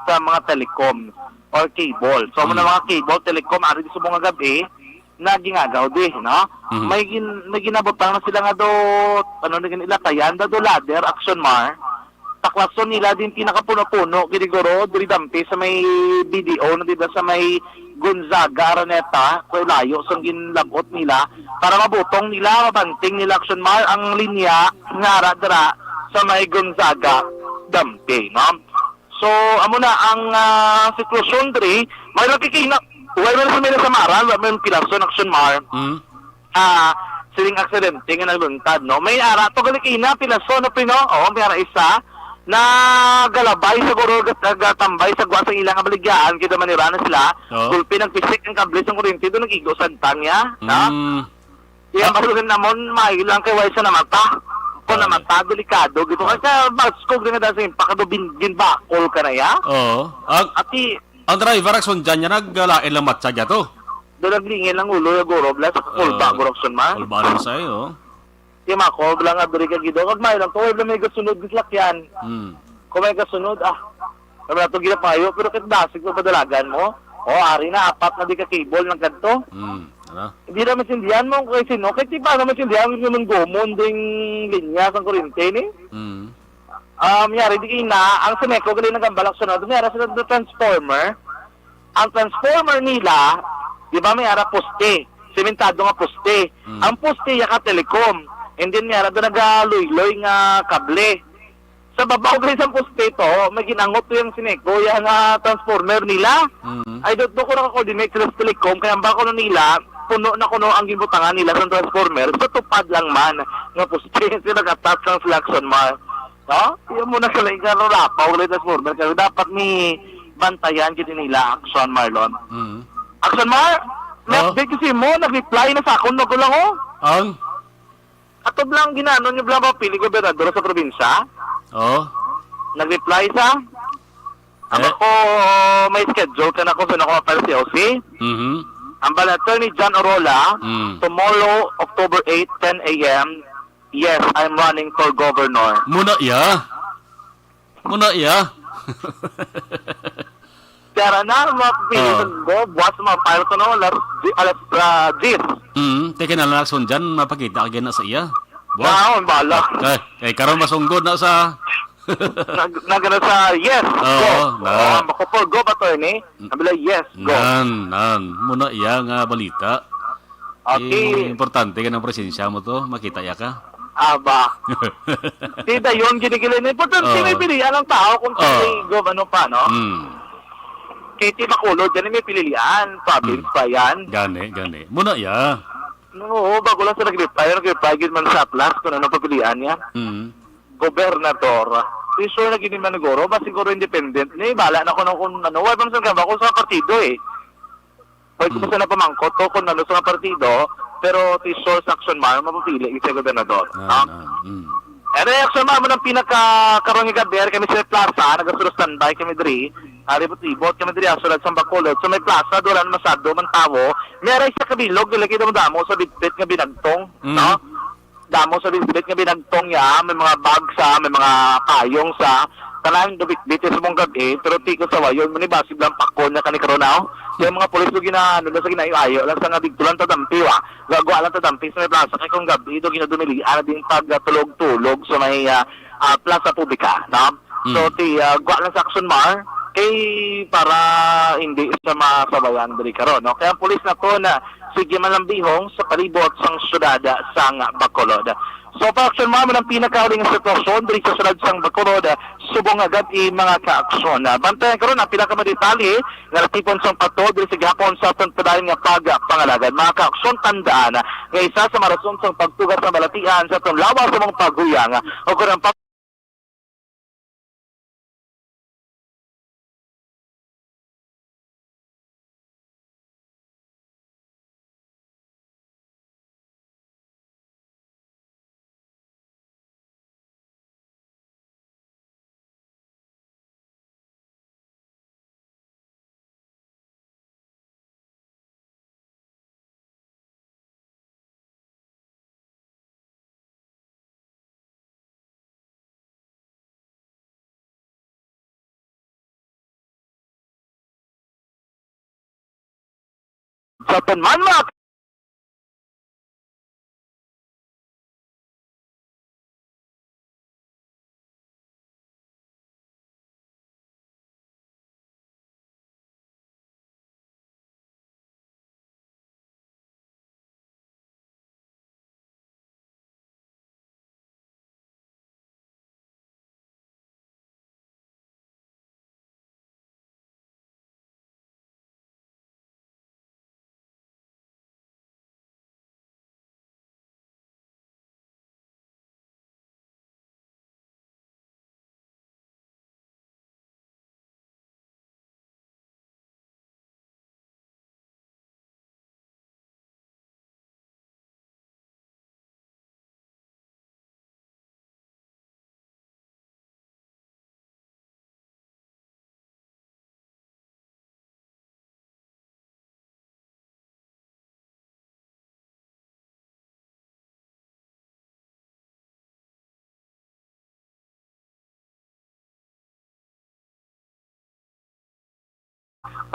sa mga telecom or cable. So, amo na Mm. mga cable, telecom, ari di sa mga gabi, na gingagaw di, no? Mhm. May gin-, may ginabutang na sila nga do, ano na gin-, ilatayan, da do ladder, action mar. Taklason nila din pinakapuno-puno, gini guro, diri dampi sa may B D O, na dito sa may Gonzaga, Araneta, kay layo sang ginlabot nila, para mabutong nila, mabanting nila, action mar, ang linya nga ara dira sa may Gonzaga, dampi, no? So, amo na ang, ah, sitwasyon diri. May nakikina-, wala man sa may nasamaran, wala man pilason, action mar. Mm. Ah, siling aksidente nga nagluntad, no? May ara to galikina, pilason, no, pino? Oo, may ara isa. Nagalabay sa guro, gat-, gatambay sa gwa sa ilang abaligyaan, kita manira na sila. Oo. Gulpi nagpisik ang kable sa kuryente, doon nag-igo sa tangya, no? Mm. Iya, Ah. maluhin namon, may lang kay way sa namata. Kung Ay. namata, delikado. Gito Ah. kasi, baskog din na sa impact, do bin-, ginbakol ka na, ya? Oo. Ang, Ati, ang driver, action dyan niya, naglain lang matsa dyan to. Do naglingin lang ulo, ya, guro, bla, sa kulba, Ah. guro, action, ma? Kulba lang sa iyo. Iya, mako, bla nga, duri ka, gido. Kag may lang, kaway lang may gasunod, gislakyan. Hmm. Kung may gasunod, ah, kami na ito ginapayo, pero kit dasig pa padalagan mo. O, ari na, apat na di ka cable ng kadto. Hmm. Ano? Hindi na maintindihan mo kung sino. Kay di pa na maintindihan kung gumon-gumon ding linya sang kuryente ni. Mm. Um, yari, di ina, ang Seneco gali nagambal ang sunod. May ara sila do transformer. Ang transformer nila, di ba, may ara poste. Sementado nga poste. Mm. Ang poste, yaka telecom. And then, may ara do nagaluy-luy nga kable. Sa babaw gali sang poste to, may ginangot to yung Seneco, yung, ah, transformer nila. Mm. I don't know kung naka-coordinate sila sa telecom, kaya ang bako na nila, puno na kuno ang gibutangan nila sa transformer. Sa tupad lang man, nga poste, sila nag-attach ang selection mar. No? Yung muna sa lain ka, rapaw gali transformer, kasi dapat ni bantayan gid nila, Action Marlon. Mm. Action Mar, may Oh. update kasi mo, nag-reply na sa akon, magulang, oh. Ang? Ato lang ginano niyo lang ba pili gobernador sa probinsya? Oh. Nag-reply sa? Ang Eh? ako, may schedule ka na kung saan ako mapal si O C. Mhm. Ang bala, Attorney John Orola, Mm. tomorrow, October eight, ten A M, yes, I'm running for governor. Muna iya. Muna iya. Tara na, mga pili Oh. ng Gob, buwas mga file ko, no? Alas, di-, alas, ah, diyes. Mm, teka na lang, Action dyan, mapakita ka gina sa iya. Wa? Naon, bala. Kay, kay karon masunggod na sa Nag-, nagana sa yes, Oo, go. Na. Oh, makupol, go ba to, ini? Nabila, yes, go. Nan, nan. Muna iya nga balita. Okay. Eh, importante ka ng presensya mo to. Makita iya ka. Aba. Di dayon, ginigilin. Importante Oo. may pilihan ang tao kung Oo. kay go, ano pa, no? Hmm. Kay Ti Bacolod, yan may pilihan. Province Hmm. pa yan. Gani, gani. Muna iya. Oo, bago lang sa nag-reply. Nag-reply, gid man sa plus kung ano papilian niya. Hmm. Gobernador. Ti sure na gini man siguro, ba siguro independent ni, bala na ko na kung ano, wala pa man sa kaba ko sa partido eh. Pwede ko Mm. sana pamangkot to kung ano sa mga partido, pero ti sure sa Action Mar, mapapili sa gobernador. Ah, Ha? ah, mm. Eh, reaction mo, mo ng pinaka karong gabi, kami sa plaza, nagasulo standby kami diri. Ari po tibot kami diri, sulod sa Bacolod. So may plaza, doon lang masyado man tawo. May aray sa kabilog, nilagay damo-damo sa bitbit nga binagtong, Mm. no? Damo sa bitbit nga binagtong niya, may mga bag sa, may mga payong sa, tanan gabitbit sa mong gabi, pero tiko sa wayon, mo ni basig lang pakon na kani karon, aw. Kaya mga pulis, gina-, ano lang sa ginayo-ayo lang sa nga dito lang tadampi, wa. Gagwa lang tadampi sa may plaza, kay kung gabi, do ginadumilian na din pagtulog-tulog sa may, ah, ah, plaza publika, no? So, Mm. ti, ah, gwa lang sa Action Mar, kay para hindi sa masabayan diri karon, no? Kaya ang pulis na to na sige man lang bihong sa palibot sang syudad sang Bacolod. So, pa-action mo ang pinakauling sitwasyon diri sa syudad sang Bacolod, subong nga gab-i, mga ka-aksyon. Ah, bantayan karon ang pinakamadetalye nga natipon sang pato diri sa gihapon sa atong padayon nga pagpangalagad. Mga ka-aksyon, tandaan nga isa sa mga rason sang pagtugas sa balatian sa atong lawas sa mga paghuyang o kung ang Sa aton man, mga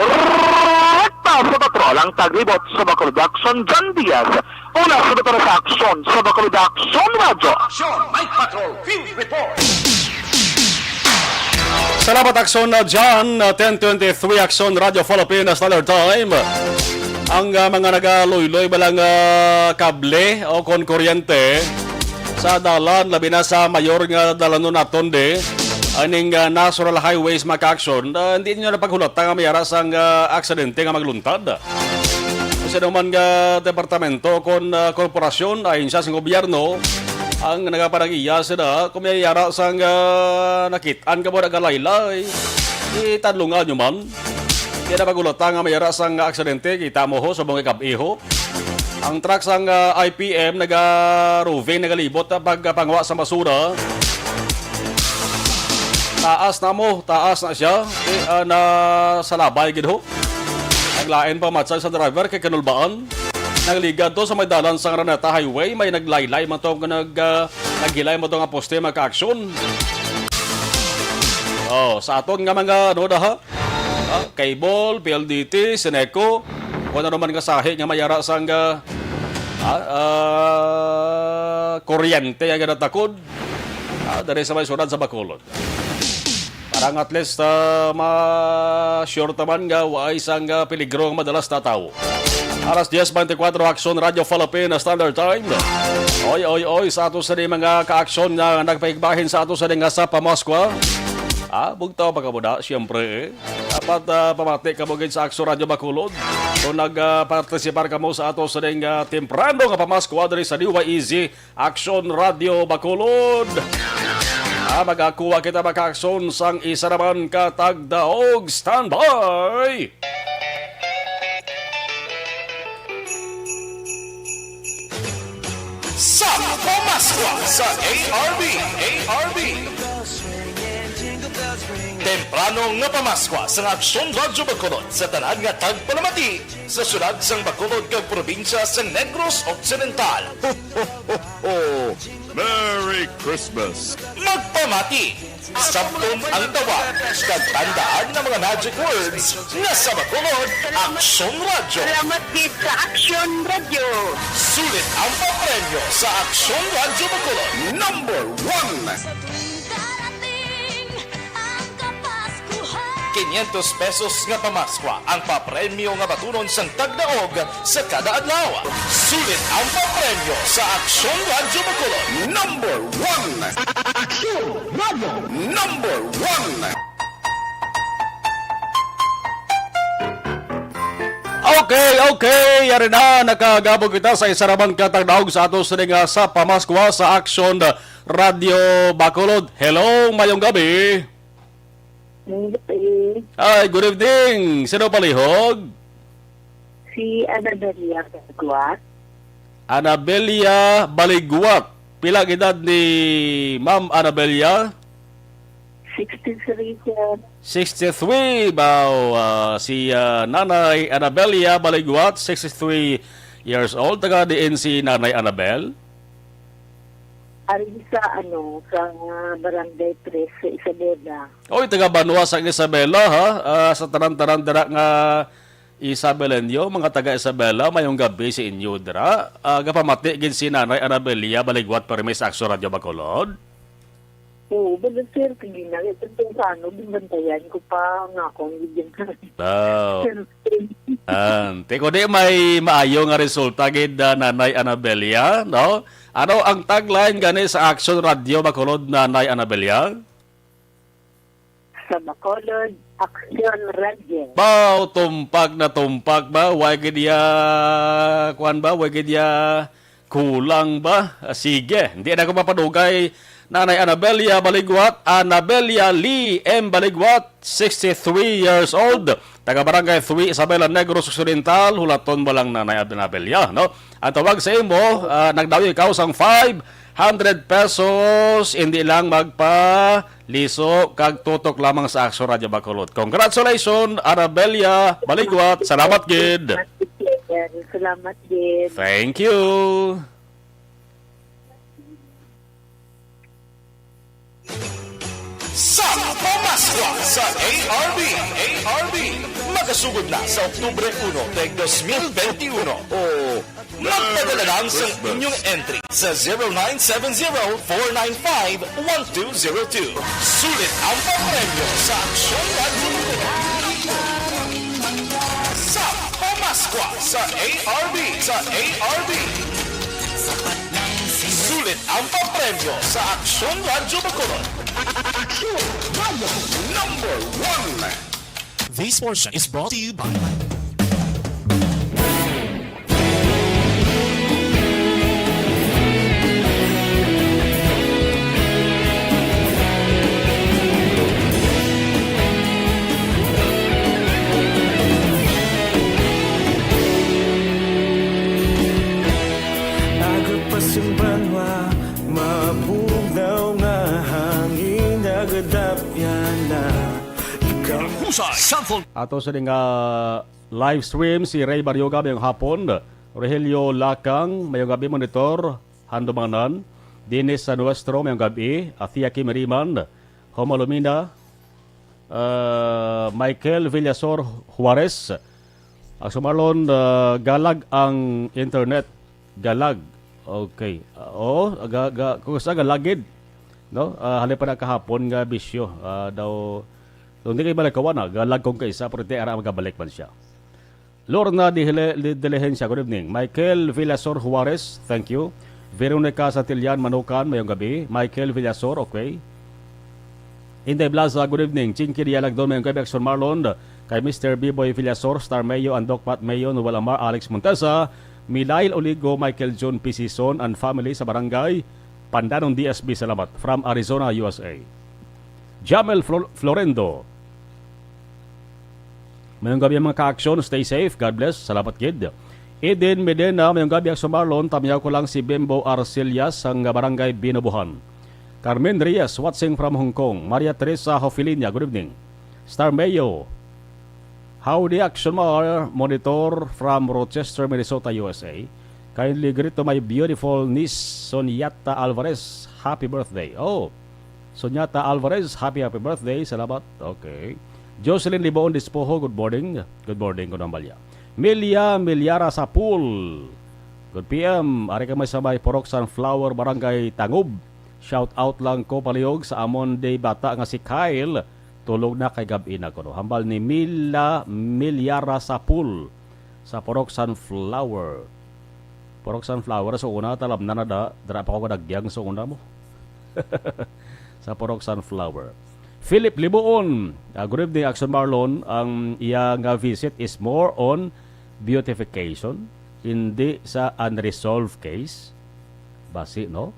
Rekta sa patrol ang taglibot sa Bacolod Action, John Diaz. Una sa Doktor sa Aksyon sa Bacolod Action Radyo. Action, Mike Patrol, Field Report. Salamat, Aksyon, uh, John. Uh, ten twenty-three, Aksyon Radyo Philippines, Standard Time. Ang, uh, mga nagaluyloy ba lang, uh, kable o kon kuryente sa dalan, labi na sa mayor nga dalanon naton di, aning, uh, National Highways, mga ka-aksyon, uh, hindi ninyo na paghulata nga may ara sang, uh, aksidente nga magluntad. Kung sino man nga departamento, kon, ah, korporasyon, ahensya sa gobyerno, ang nagapanag-iya sila, kung may yara sang, ah, nakit-an ka mo nagalaylay, itadlungan nyo man. Kaya na pagulata nga may yara sang aksidente, kita mo ho, sa mga kab-iho. Ang truck sang, ah, I P M, naga-roving, nagalibot, ah, pagpangwa sa basura. Taas na mo, taas na siya. Eh, ah, na sa labay gid ho. Naglain pa matsag sa driver kay kanulbaan. Nagligad to sa may dalan sang Araneta Highway, may naglaylay man to nga nag, ah, naghilay man to nga poste, mga ka-aksyon. Oh, sa aton nga mga, ano na ha? Ah, cable, P L D T, Seneco, kung ano man nga sahi nga may ara sang, ah, ah, ah, kuryente nga ginatakod, ah, diri sa may syudad sa Bacolod. Para nga at least, ah, ma-sure ta man nga waay sang, ah, peligro nga madalas natawo. Alas diez beintikwatro, Aksyon Radyo Philippine Standard Time. Oy, oy, oy, sa ato sa mga ka-aksyon nga nagpahigbahin sa ato sa nga sa pamaskwa. Ah, bugtaw pa kamo na, siyempre, eh. Dapat, ah, pamati kamo gid sa Aksyon Radyo Bacolod. Kung nag, ah, partisipar kamo sa ato sa nga temprano nga pamaskwa diri sa D Y E Z, Aksyon Radyo Bacolod. Ah, magakuha kita, mga ka-aksyon, sang isa naman ka tagdaog. Standby! Sa pamaskwa sa A R B, A R B. Temprano nga pamaskwa sa Aksyon Radyo Bacolod sa tanan nga tagpalamati sa syudad sang Bacolod kag probinsya sang Negros Occidental. Ho, ho, ho, ho! Merry Christmas! Magpamati! Sabton ang tawag kag tandaan nga mga magic words nga sa Bacolod, Aksyon Radyo. Salamat gid sa Aksyon Radyo. Sulit ang papremyo sa Aksyon Radyo Bacolod. Number one. Sa tuwing darating ang Kapaskuhan. Quinientos pesos nga pamaskwa ang papremyo nga batunon sang tagdaog sa kada adlaw. Sulit ang papremyo sa Aksyon Radyo Bacolod. Number one. Aksyon Radyo. Number one. Okay, okay. Yari na, nakagabog kita sa isa naman ka tagdaog sa ato sini nga sa pamaskwa sa Aksyon Radyo Bacolod. Hello, mayong gabi. Hindi. Ay, good evening. Sino palihog? Si Anabelia Baligwat. Anabelia Baligwat. Pila ang edad ni Ma'am Anabelia? Sixty-three, sir. Sixty-three, baw, ah, si, ah, Nanay Anabelia Baligwat, sixty-three years old. Taga diin si Nanay Anabel? Ari sa, ano, sa Barangay Tres sa Isabela. Oy, taga banwa sa Isabela, ha? Ah, sa tanan-tanan dira nga Isabelenyo, mga taga Isabela, mayong gabi sa inyo dira. Ah, gapamati gid si Nanay Anabelia Baligwat permi sa Aksyon Radyo Bacolod. Oo, bala, sir, kay ginali, temprano, ginbantayan ko pa nga akong gigyan. Wow. Sir, Ah, ti ko di may maayo nga resulta gid, ah, Nanay Anabelia, no? Ano ang tagline gani sa Aksyon Radyo Bacolod, Nanay Anabelia? Sa Bacolod, Aksyon Radyo. Baw, tumpak na tumpak ba? Way gid ya, kuwan ba? Way gid ya kulang ba? Ah, sige, hindi na ako mapadugay. Nanay Anabelia Baligwat, Anabelia Lee M Baligwat, sixty-three years old, taga Barangay three, Isabela, Negros Occidental, hulaton mo lang, Nanay Anabelia, no? Ang tawag sa imo, ah, nagdawi ikaw sang five hundred pesos, hindi lang magpaliso kag tutok lamang sa Aksyon Radyo Bacolod. Congratulations, Anabelia Baligwat. Salamat gid. Salamat gid. Thank you. Sa pamaskwa sa A R B, A R B, magasugod na sa Oktubre uno, tuig dos mil benti uno. O magpadala lang sa inyong entry sa zero nine seven zero, four nine five, one two zero two. Sulit ang papremyo sa Aksyon Radyo Bacolod. Sa pamaskwa sa A R B, sa A R B. Sulit ang papremyo sa Aksyon Radyo Bacolod. Aksyon Radyo, number one. This portion is brought to you by Agod pa sing banwa, mabugnaw nga hangin, nagadapyan na ikaw. Husay, cellphone. Ato sa nga live stream si Ray Barioga, mayong hapon. Rogelio Lakang, mayong gabi, Monitor Handumanan. Dennis San Nuestro, mayong gabi. Athia Kimiriman, Homo Lumina, uh, Michael Villasor Juarez. Ang sumalon, uh, galag ang internet. Galag. Okay. Ah, oo, aga, aga, kung sa galagid, no? Ah, halin pa na kahapon nga bisyo, ah, daw, kung di kayo malakawan, ah, galagkong ka isa, pero di ara magabalik man siya. Lorna de Hele-, de, Delegencia, good evening. Michael Villasor Juarez, thank you. Veronica Santillan Manukan, mayong gabi. Michael Villasor, okay. Inday Blaza, good evening. Chinky Dialagdon, mayong gabi, Action Marlon. Kay Mister Biboy Villasor, Star Mayo, Andok Pat Mayo, Noel Amar, Alex Montesa, Milail Oligo, Michael John P. Sison, and family sa barangay Pandanon D S B, salamat. From Arizona, U S A. Jamel Flor-, Florendo. Mayong gabi, mga ka-action. Stay safe. God bless. Salamat, kid. Eden Medena, mayong gabi, Action Marlon. Tamyaw ko lang si Bimbo Arcillas, sang barangay Binobohan. Carmen Reyes, watching from Hong Kong. Maria Teresa Hofilinia, good evening. Star Mayo, howdy, Action Mar, monitor from Rochester, Minnesota, U S A. Kindly greet to my beautiful niece, Sonyata Alvarez. Happy birthday. Oh, Sonyata Alvarez, happy, happy birthday. Salamat. Okay. Jocelyn Liboon Dispoho, good morning. Good morning, Kunambalya. Milia, Miliara Sapul. Good P M. Ari kami sa may Purok Sunflower, Barangay Tangob. Shout out lang ko palihog sa amon day bata nga si Kyle. Tulog na kay gab-i na kuno. Hambal ni Mila, Miliara Sapul sa Purok Sunflower. Purok Sunflower sa una, talam na na da. Dara pa ko kadagyang sa una mo. Sa Purok Sunflower. Philip Libuon, ah, good evening, Action Marlon. Ang iya nga visit is more on beautification, hindi sa unresolved case. Basi, no?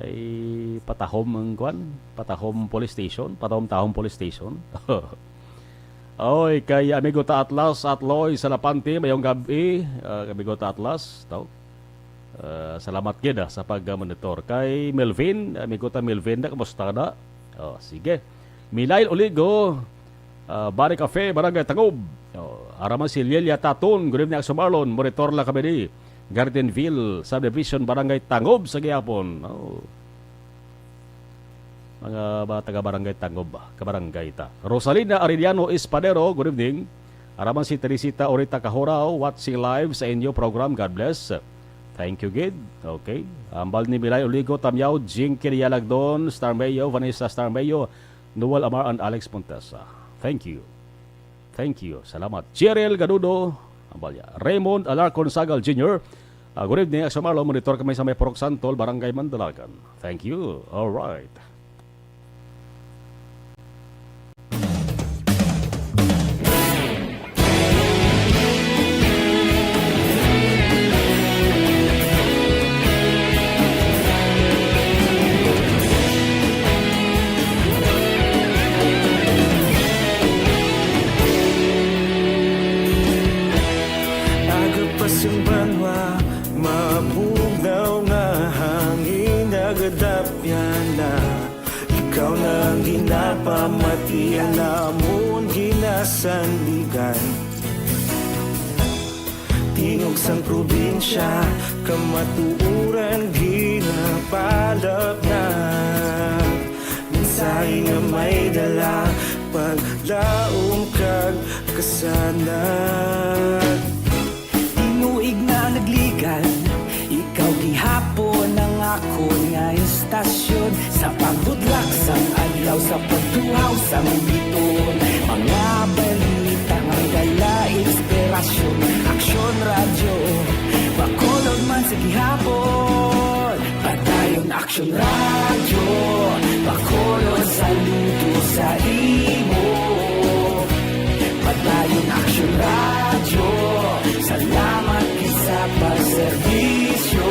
Ay, patahom ang kwan, patahom police station, patahom-tahom police station. Oy, kay amigo ta Atlas, Atloy Salapante, mayong gabi, ah, amigo ta Atlas, tao. Ah, salamat gid, ah, sa pag-monitor. Kay Melvin, amigo ta Melvin, na, kumusta na? Oh, sige. Milail Oligo, ah, Bari Cafe, Barangay Tangob. Oh, araman si Lilia Taton, good evening, Action Marlon, monitor lang kami di Gardenville Subdivision, Barangay Tangob sa gihapon. Oh. Mga ba, taga Barangay Tangob, kabarangay ta. Rosalina Arellano Espadero, good evening. Araman si Teresita Orita Kahorao, watching live sa inyo program. God bless. Thank you, gid. Okay. Ambal ni Milay Oligo Tamyaw, Jinky Dialagdon, Star Mayo, Vanessa Star Mayo, Noel Amar, and Alex Montesa. Thank you. Thank you. Salamat. Cheryl Gadudo, ambal niya. Raymond Alarcon Sagal Junior, ah, good evening, Action Marlon. Monitor kami sa may Purok Santol, Barangay Mandalagan. Thank you. All right. Aga pa sing banwa, mabugnaw nga hangin, nagadapyan na. Ikaw na ang ginapamatian namon ginasandigan. Tingog sang probinsya, kamatuoran ginapalapnag. Mensahe nga may dala, paglaom kag kasanag. Tinuig na nagligan, ikaw gihapon ang akon nga istasyon. Sa pagbudlak sang adlaw, sa pagtuhaw sang bituon, mga balita nga may dala inspirasyon. Aksyon Radyo, Bacolod man sa gihapon. Padayon Aksyon Radyo, Bacolod, saludo sa imo. Padayon Aksyon Radyo, salamat gid sa pagserbisyo.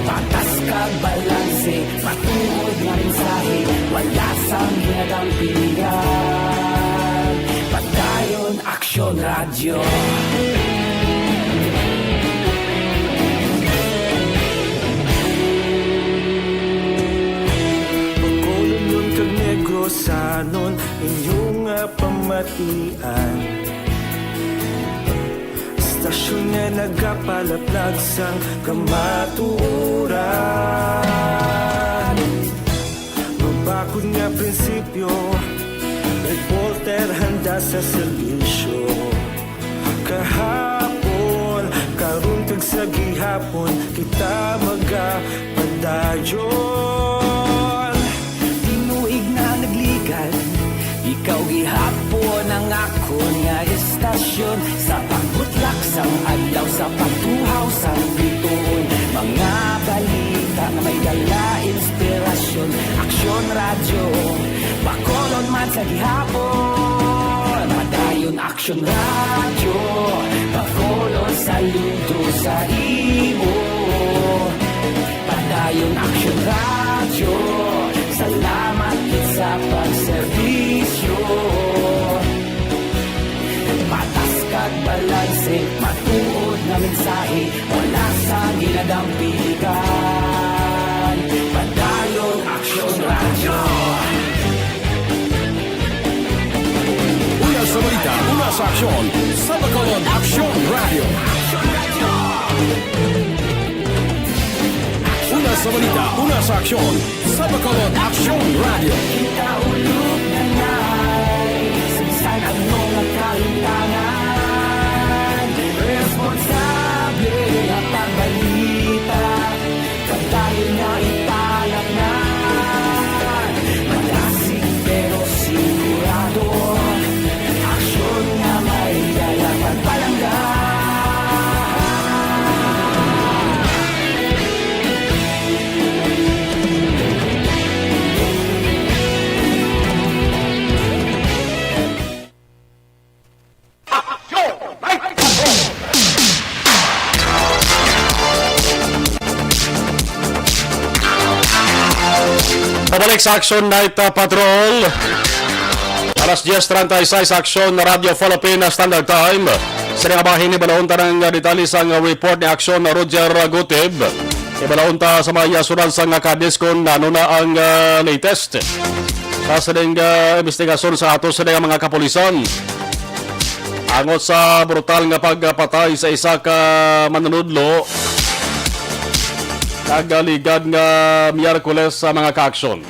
Patas kag balanse, matuod nga mensahe, wala sang ginadampingan. Padayon Aksyon Radyo. Bacolodnon kag Negrosanon, inyo nga pamatian. Istasyon nga nagapalaplag sang kamatuoran. Mabakod nga prinsipyo, reporter handa sa serbisyo. Kahapon, karon, kag Hapon kita magapadayon. Tinuig na nagligad, ikaw gihapon ang akon nga istasyon. Sa pagbutlak sang adlaw, sa pagtuhaw sang bituon, mga balita nga may dala inspirasyon. Aksyon Radyo, Bacolod man sa gihapon. Padayon Aksyon Radyo, Bacolod, saludo sa imo. Padayon Aksyon Radyo, salamat gid sa pagserbisyo. Patas kag balanse, matuod nga mensahe, wala sa ginadampiligan. Padayon Aksyon Radyo. Una sa balita, una sa aksyon, sa Bacolod Aksyon Radyo. Una sa balita, una sa aksyon, sa Bacolod Aksyon Radyo. Kita ulog na ngay, sa bisan ano nga kalimtangan, responsable nga pagbalita. Padayon nga italaknan, malasig pero sigurado. Aksyon nga may dala pagpalangga. Pabalik sa Action Night, uh, Patrol. Alas diez treinta y seis, Action Radyo Philippine Standard Time. Sa nga bahin, hibalon ta ang, uh, detalye sang, uh, report ni Action Roger Gutib. Hibalon ta sa mga sunod sang, uh, Cadiz kung ano na ang, uh, latest sa sining, uh, investigasyon sa ato sa mga kapulisan. Angot sa brutal nga pagpatay sa isa ka manunudlo, nagaligad nga Miyerkules sa mga kaaksyon.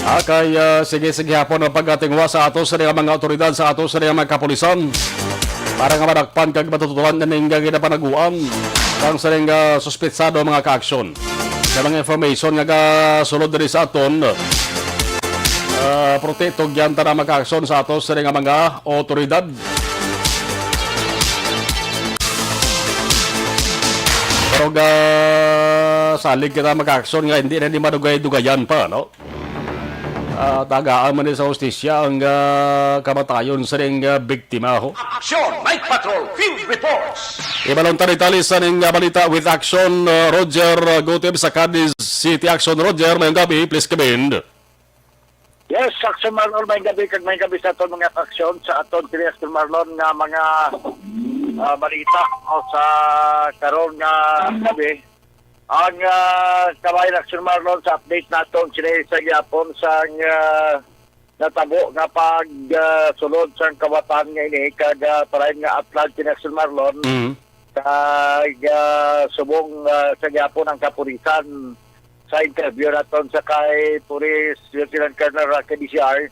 Ah, kay, ah, sige, sige hapon ang pagkatingwa sa ato sa mga otoridad, sa ato sa mga kapulisan, para nga madakpan kag matutulan na ning ginapanaguan kang sa ning, ah, suspetsado mga kaaksyon. Sa mga information nga gasulod diri sa aton, ah, protekto gyan ta na mga kaaksyon sa ato sa mga otoridad. Pero ga salig kita mag-aksyon nga hindi na ni madugay-dugayan pa, no? Ah, tagaan man ni sa hustisya ang, ah, kamatayon sa ning, ah, biktima, ho. Action Night Patrol Field Reports. Ibalon ta detalye sa ning, ah, balita with Action, ah, Roger, ah, Gutib sa Cadiz City. Action, Roger, mayong gabi, please come in. Yes, Action Marlon, may gabi kag may gabi sa aton mga kaaksyon, sa aton kini Action Marlon nga mga, ah, balita o sa karon nga gabi. Ang, ah, kabayan Action Marlon, sa update naton sila sa gyapon sang, ah, natabo nga pag, ah, sulod sang kawatan nga ini kag, ah, parayon nga upload kini Action Marlon. Mm. Kag, ah, subong, ah, sa gyapon ang kapulisan sa interview naton sa kay Police Lieutenant Colonel Rocky D C R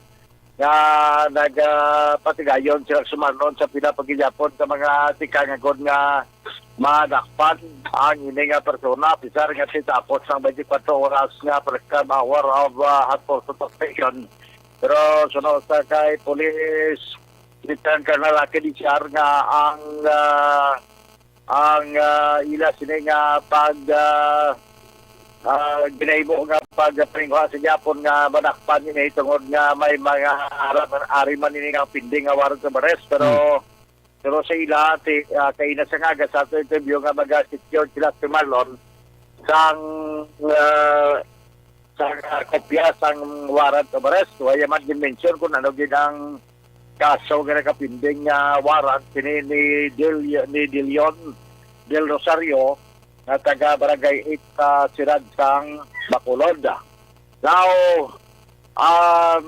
nga nagapatigayon sila sumarnon sa pila pa gihapon ka mga tikang agod nga madakpan ang ini nga persona, pisar nga titapos ang twenty-four oras nga preskab hour of, ah, hot pursuit operation. Pero suno sa kay Police Lieutenant Colonel Rocky D C R nga ang, ah, ang, ah, ila sini nga pag, ah, ah, ginahimo nga pagpaninguha sa gyapon nga madakpan ini tungod nga may mga ara-, ari man ini nga pending nga warrant of arrest, pero, Hmm. pero sa ila, ti-, ah, kaina sa nga, sa ato interview nga maga-secure sila si Marlon sang, ah, sa kopya sang warrant of arrest. Wala man gin-mention kung ano gid ang kaso nga nakapinding nga warrant kini ni Del-, ni De Leon Del Rosario nga taga Barangay eight sa siyudad sang Bacolod. Now, um,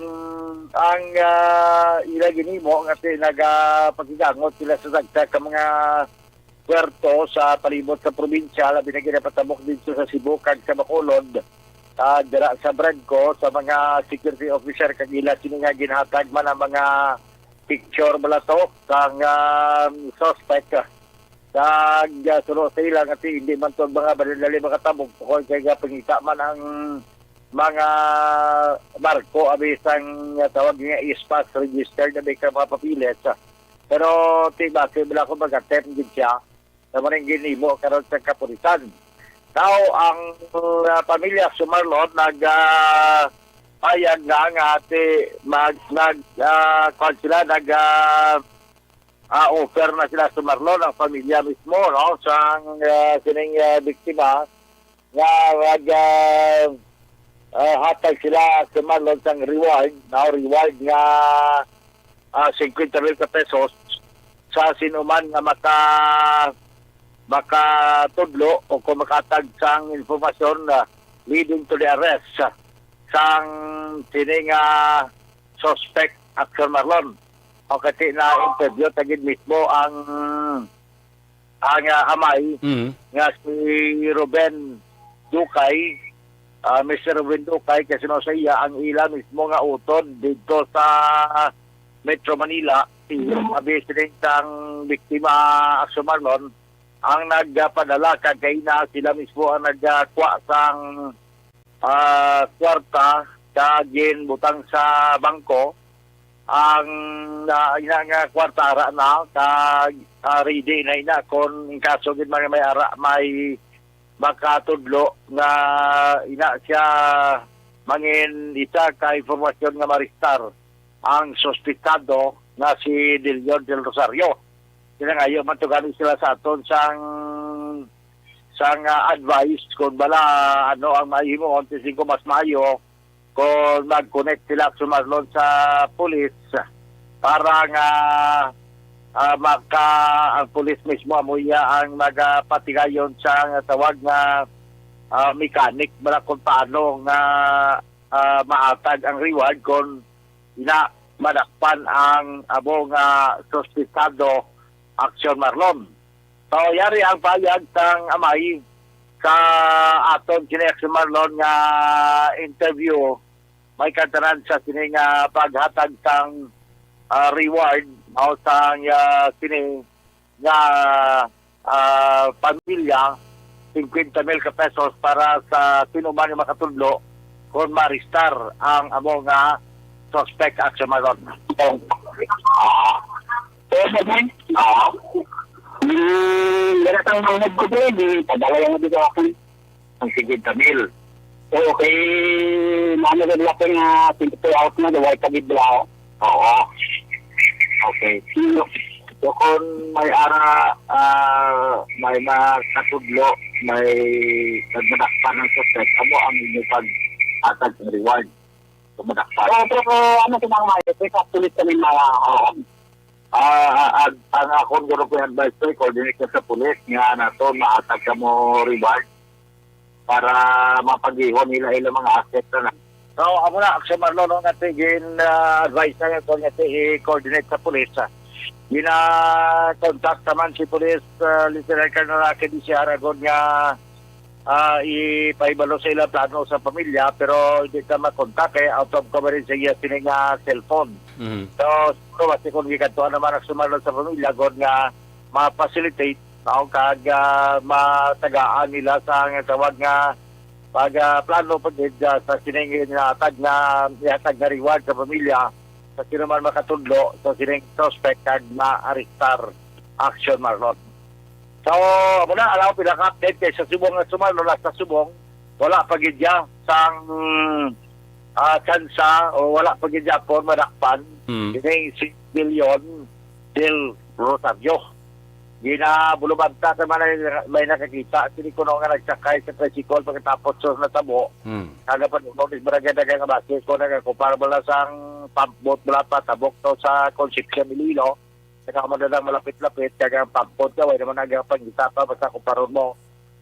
ang, ah, ila ginhimo nga ti-, nagapakig-angot sila sa dagsa ka mga puwerto sa palibot sa probinsya, labi na gid ang patabok didto sa Cebu kag sa Bacolod, ah, dira sa BRADCO, sa mga security officer kag ila sini nga ginhatag man ang mga picture bala to kang, ah, suspect. Kag, ah, suno sa ila nga ti-, hindi man to mga madali makatabog tungod kay gapangita man ang mga barko abi sang, ah, tawag nga ispas registered abi ka mga papeles. Pero ti base bala ko mag-attempt gid siya sa maning ginimo karon sa kapulisan. Now, ang, ah, pamilya Sumarlon nag, ah, payag na nga ti mag, nag, ah, kwan sila, nag, ah, ah, offer na sila Sumarlon, ang pamilya mismo, no, sang, ah, sining, ah, biktima nga nag, ah, ah, hatag sila Sumarlon sang reward, no, reward nga, ah, fifty mil ka pesos sa sinuman nga maka makatudlo o kung makatag sang informasyon, ah, leading to the arrest, ah, sang sini nga suspect, Action Marlon. O kasi na-interview ta gid mismo ang, ang, ah, amay Mm. nga si Ruben Ducay, ah, Mister Ruben Ducay, kasi no sa iya ang ila mismo nga utod dito sa Metro Manila, si abi sining sang biktima, Action Marlon, ang nagpadala kag kaina sila mismo ang nagkuha sang, ah, kwarta kag ginbutang sa bangko. Ang, ah, ina nga kwarta ara na kag, ah, ready na ina kon in kaso gid man may ara may makatudlo nga ina siya mangin isa ka informasyon nga maristar ang suspitado nga si Dilion del Rosario. Pinangayo man to gani sila sa aton sang, sang, ah, advice kung bala ano ang mahimuon, tingin ko mas maayo kung mag-connect sila sumarlon sa pulis para nga, ah, maka, ang pulis mismo amo iya ang magapatigayon sa nga tawag nga, ah, mechanic bala kung paano nga, ah, maatag ang reward kung ina madakpan ang amo nga suspitado, Action Marlon. So, yari ang payag sang amay sa aton kini, Action Marlon, nga interview. May kantanan sa sini nga paghatag sang, ah, reward, no, sang, ah, sini nga, ah, pamilya, fifty mil ka pesos para sa sino man nga makatudlo kung maristar ang amo nga suspect, Action Marlon. Ah. Pwede, man. Ah. Hmm, wala kang mga ko, pwede. Padala yung dito ako. Ang sige, Tamil. Okay, mano na nila ko nga twenty-four hours na, the white kagid bala. Oo. Okay. So, kung may ara, ah, may makatudlo, may nagmadakpan ng suspect, amo ang inyo pag-atag ng reward. Kung madakpan. Oo, pero ano, kinang may, kasi actually kami mga, ah, ah, ah, ang akong guro ko yung advice ko, coordinate ka sa pulis, nga nato, maatag ka mo reward para mapagihon nila ilang mga asset na na. So, amo na, Action Marlon, no, nga ti gin, ah, advice na yun, nga ti i-coordinate sa pulis, ah. Gina-contact naman si Police, ah, Lieutenant Colonel Rocky D C Aragon nga, ah, ipahibalo sa ilang plano sa pamilya, pero hindi ka makontak kay out of coverage sa iya sini nga cellphone. Mhm. So, siguro, basi kung gikantuan naman ang sumarlon sa pamilya, god nga ma-facilitate, no, kag, ah, matagaan nila sa nga tawag nga pag, ah, plano pa gid, ah, sa sining ginatag nga, ihatag nga reward sa pamilya sa sino man makatudlo sa sining suspect kag maarestar, Action Marlon. So, amo na, alam mo, pila ka update kay sa subong nga sumarlon, sa subong, wala pa gid siya sang, ah, tsansa o wala pa gid siya po madakpan. Mm. Kining si Billion del Rosario. Ginabulubanta sa mga may nakakita, sini kuno nga nagsakay sa tricycle pagkatapos sa natabo. Hmm. Kagapan mo, is barangay Daga nga base ko nagakupar bala sang pump boat bala pa, tabok to sa Concepcion, Iloilo. Saka mo na lang malapit-lapit, kaya ang pump boat ka, way naman nagapangita pa, basta kuparon mo.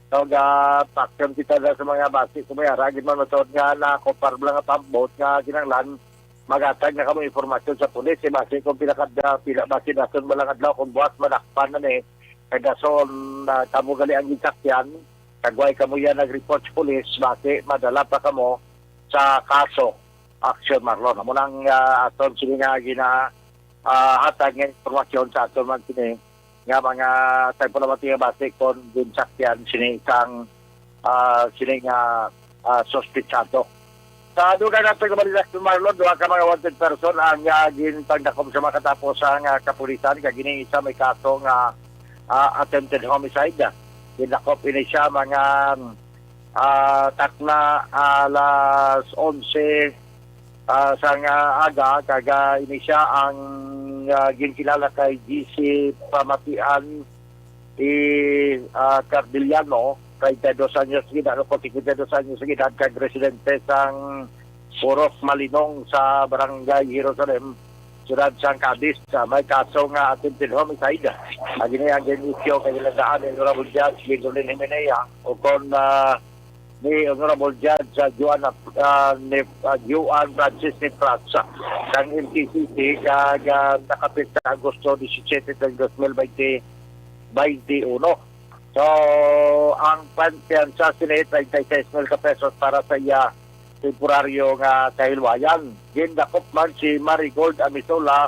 So, ga-, pakyam kita na sa mga base, kung may aragin man, masod nga nakupar bala nga pump boat nga kinanglan, magatag na kamo informasyon sa pulis, eh, base kung pila ka, pila, base dason bala nga adlaw, kung buwas, madakpan na ni, kay dason, ah, kamo gali ang ginsakyan, kagway kamo yan nag-report sa pulis, base, madala pa kamo sa kaso, Action Marlon. Amo nang, ah, aton sini nga gina, ah, hatag nga informasyon sa aton man sini nga mga tagpalamati nga base kon ginsakyan sini sang, ah, sini nga, ah, suspetsado. Sa dugang nato nga balita, Marlon, duha ka mga wanted person ang, ah, ginpangdakop sa makatapos ang, ah, kapulisan, kag ini isa may kaso nga, ah, attempted homicide. Gindakop ini siya mga, ah, takna alas onse, ah, sang, ah, aga, kag, ah, ini siya ang, ah, ginkilala kay G C Pamatian, i, ah, Cardiliano, treinta y dos anyos nga edad, o cincuenta y dos anyos nga edad, kag residente sang Purok Malinong sa Barangay Jerusalem, siyudad sang Cadiz. Ah, may kaso nga attempted homicide. Ang ini ang gin-issue kay Landaan ni Honorable Judge Gwendolyn Jimenea, o kon, ah, ni Honorable Judge, ah, Juan, ah, ni, ah, Juan Francis Nitras, ah, sang M T C C, kag, ah, nakapit sa Agosto disisiete, dos mil baynte, baynte uno. So, ang pan-, piyansa sini, treinta y seis mil ka pesos para sa iya temporaryo nga kahilwayan. Gindakop man si Marigold Amisola,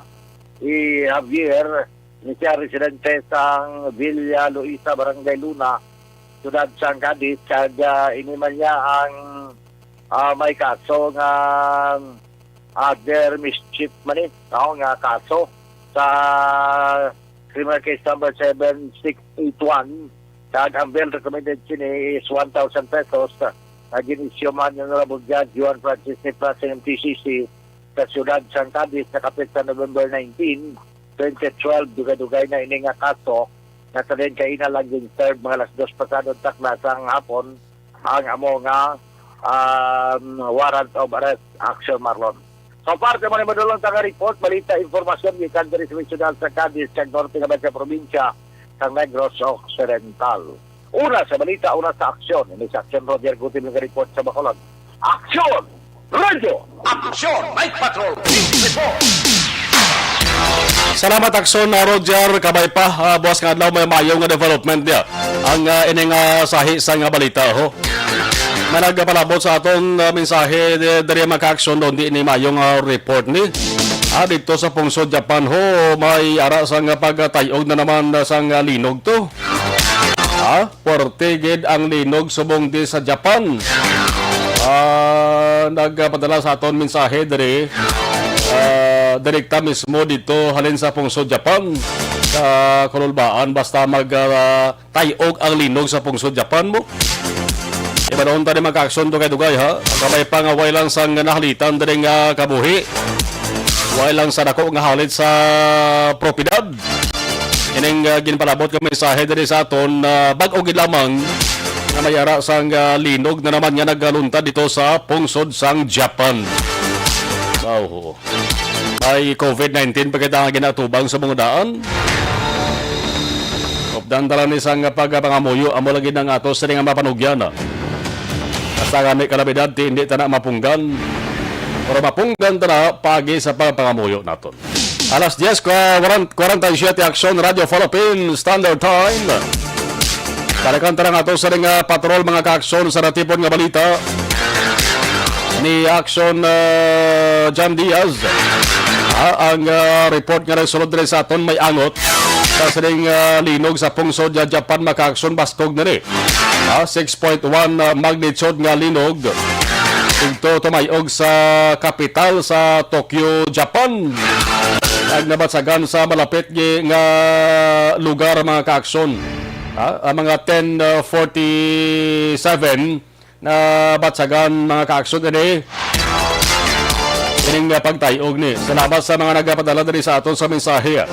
i Javier, ni siya residente sang Villa Luisa, Barangay Luna, siyudad sang Cadiz, kag, ah, ini man niya ang, ah, may kaso nga other mischief man ni, no, nga kaso sa criminal case number seven six eight one, kag ang bail recommended sini is one thousand pesos, nga gin-issue man ni Honorable Judge Juan Francis Nitras sang M T C C sa siyudad sang Cadiz, nakapit sa November nineteen, twenty twelve. Dugay-dugay na ini nga kaso, nga sa diin kaina lang gin-serve mga alas dos pasado takna sang hapon ang amo nga, um, warrant of arrest, Action Marlon. So, parte man ni madulong ta nga report, balita, impormasyon gikan diri sa siyudad sa Cadiz, kag norte naman sa probinsya sang Negros Occidental. Una sa balita, una sa aksyon. Ini sa aksyon, Roger Gutim, nga report sa Bacolod. Aksyon! Radyo! Aksyon! Night Patrol! Report! Salamat, Aksyon, ah, Roger. Kabay pa, ah, buwas nga adlaw, may mayo nga development niya. Ang, ah, ining, ah, sahi sa nga balita, ho. May nagpalabot sa aton, ah, mensahe, di-, diri, mga ka-aksyon, doon di ini mayo nga report ni. Ah, dito sa Pungsod, Japan, ho, may ara sa nga pagtayog na naman, ah, sa nga linog to. Ah, puwerte gid ang linog subong di sa Japan. Ah, nagpadala sa aton mensahe diri, ah, direkta mismo dito halin sa Pungsod, Japan, sa Kululbaan. Basta mag, ah, tayog ang linog sa Pungsod, Japan mo. Ibalon ta ni, mga ka-aksyon, dugay-dugay, ha. Kabay pa nga way lang sang nahalitan diri nga kabuhi. Way lang sa dako nga halit sa propiedad. Ining, ah, ginpalabot nga mensahe diri sa aton, ah, bag-o gid lamang nga may ara sang, ah, linog na naman nga nagaluntad dito sa pungsod sang Japan. Wow. May covid nineteen pa kita nga ginatubang sa mga daan. Updan ta lang ni sang pagpangamuyo, amo lagi nang ato sini nga mapanugyan, ah. Basta kami kalamidad, ti hindi ta na mapunggan. Pero mapunggan ta na pagi sa pagpangamuyo naton. Alas diez, kwa-, waran-, kwarenta y siete, Aksyon Radyo Philippine Standard Time. Balikan ta na nga ato sa ring, ah, patrol, mga ka-aksyon, sa natipon nga balita ni Aksyon, ah, John Diaz. Ah, ang, ah, report nga nagsulod diri sa aton may angot sa sining, ah, linog sa pungsod, ah, Japan, mga ka-aksyon, bastog na ni. Ah, six point one, ah, magnitude nga linog. Didto tumayog sa kapital sa Tokyo, Japan. Ang nabatsagan sa malapit gi-, nga lugar, mga ka-aksyon. Ah, ang mga ten forty-seven na batsagan, mga ka-aksyon, ini. Ining, ah, pagtayog ni. Salamat sa mga nagapadala diri sa aton sa mensahe.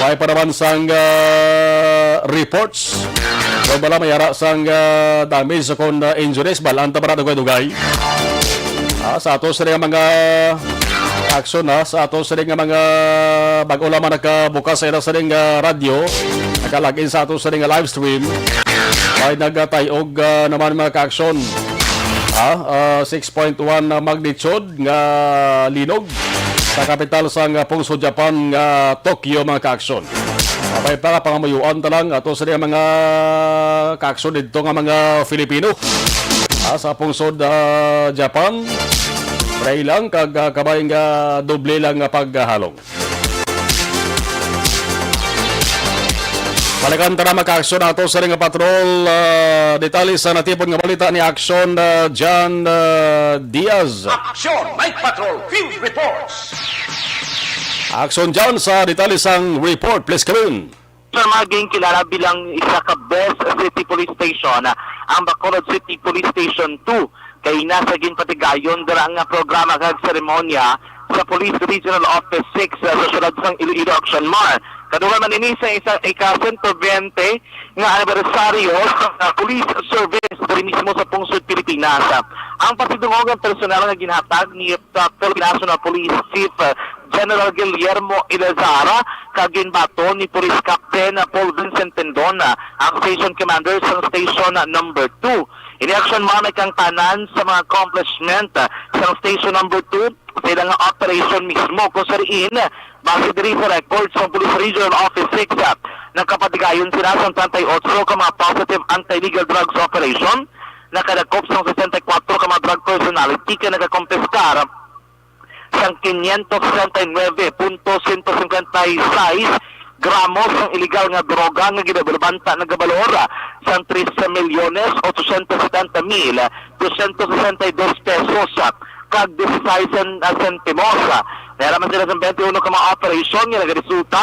May pa naman sang, ah, reports. Kung bala may ara sang, ah, damage sa kon, ah, injuries, balaan ta ba na dugay-dugay? Ah, sa ato sa mga aksyon, ha, sa ato sa nga mga bag-o lamang nakabukas sa ila sa nga radyo, nakalagin sa ato sa nga live stream, may nagatayog, ah, naman, mga ka-aksyon. Ah, ah, six point one na magnitude nga linog sa kapital sang pungsod Japan nga Tokyo, mga ka-aksyon. May pa pangamuyuan ta lang ato sa mga ka-aksyon didto nga mga Filipino, ah, sa pungsod, ah, Japan. Pray lang kag, ah, kabay nga doble lang nga paghalong. Balikan ta na, mga ka-aksyon, ato sa ring patrol. Ah, detalye sa natipon nga balita ni Aksyon, ah, John, ah, Diaz. Action Night Patrol Field Reports. Aksyon John sa detalye sang report, please come in. Sa maging kilala bilang isa ka best city police station, ang Bacolod City Police Station two kay nasa ginpatigayon dira nga programa kag seremonya sa Police Regional Office six sa siyudad sang Iloilo, Action Mar. Kadugang man ini sa isa, ika-sento bente nga anibersaryo sa police service diri mismo sa pungsod Pilipinas. Ang pasidungog ang personal nga ginhatag ni sa Philippine National Police Chief, uh, General Guillermo Elazar, kag ginbaton ni Police Captain, uh, Paul Vincent Tendon, uh, ang station commander sang station, uh, number two. Ini aksyon man may kangtanan sa mga accomplishment, uh, sang station number two sa ila nga operation mismo, kung sa diin, uh, base diri sa record sang Police Regional Office six, uh, nakapatigayon sila sang treinta y ocho ka mga positive anti-illegal drugs operation, nakadakop sang sesenta y kuwatro ka mga drug personality kag nakakompiskar sang quinientos sesenta y nuebe punto siyento cincuenta y seis gramos sang iligal nga droga nga ginabalubanta nagabalor sang tres milyones ochocientos setenta mil doscientos sesenta y dos pesos kag dieciséis sen-, ah, sentimos. Naira man sila sa twenty-one ka mga operasyon nga nagaresulta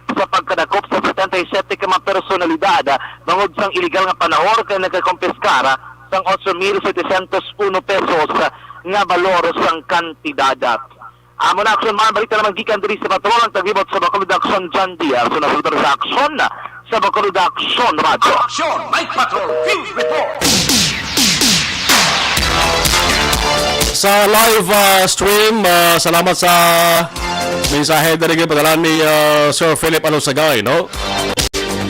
sa pagkadakop sa setenta y siyete ka mga personalidad, ah, bangod sang iligal nga panahor kag nagkakompiskar, ah, sang ocho mil setecientos uno pesos, ah, nga balor sang kantidad. Amo na aksyon, mga balita naman gikan diri sa patrol ang taglibot sa Bacolod Action, John Diaz. So, nasulod sa aksyon, ah, sa Bacolod Action Radio. Action Night Patrol Field Report. Sa live, ah, stream, ah, salamat sa mensahe diri nga padala ni, ah, Sir Philip Alosagay, no?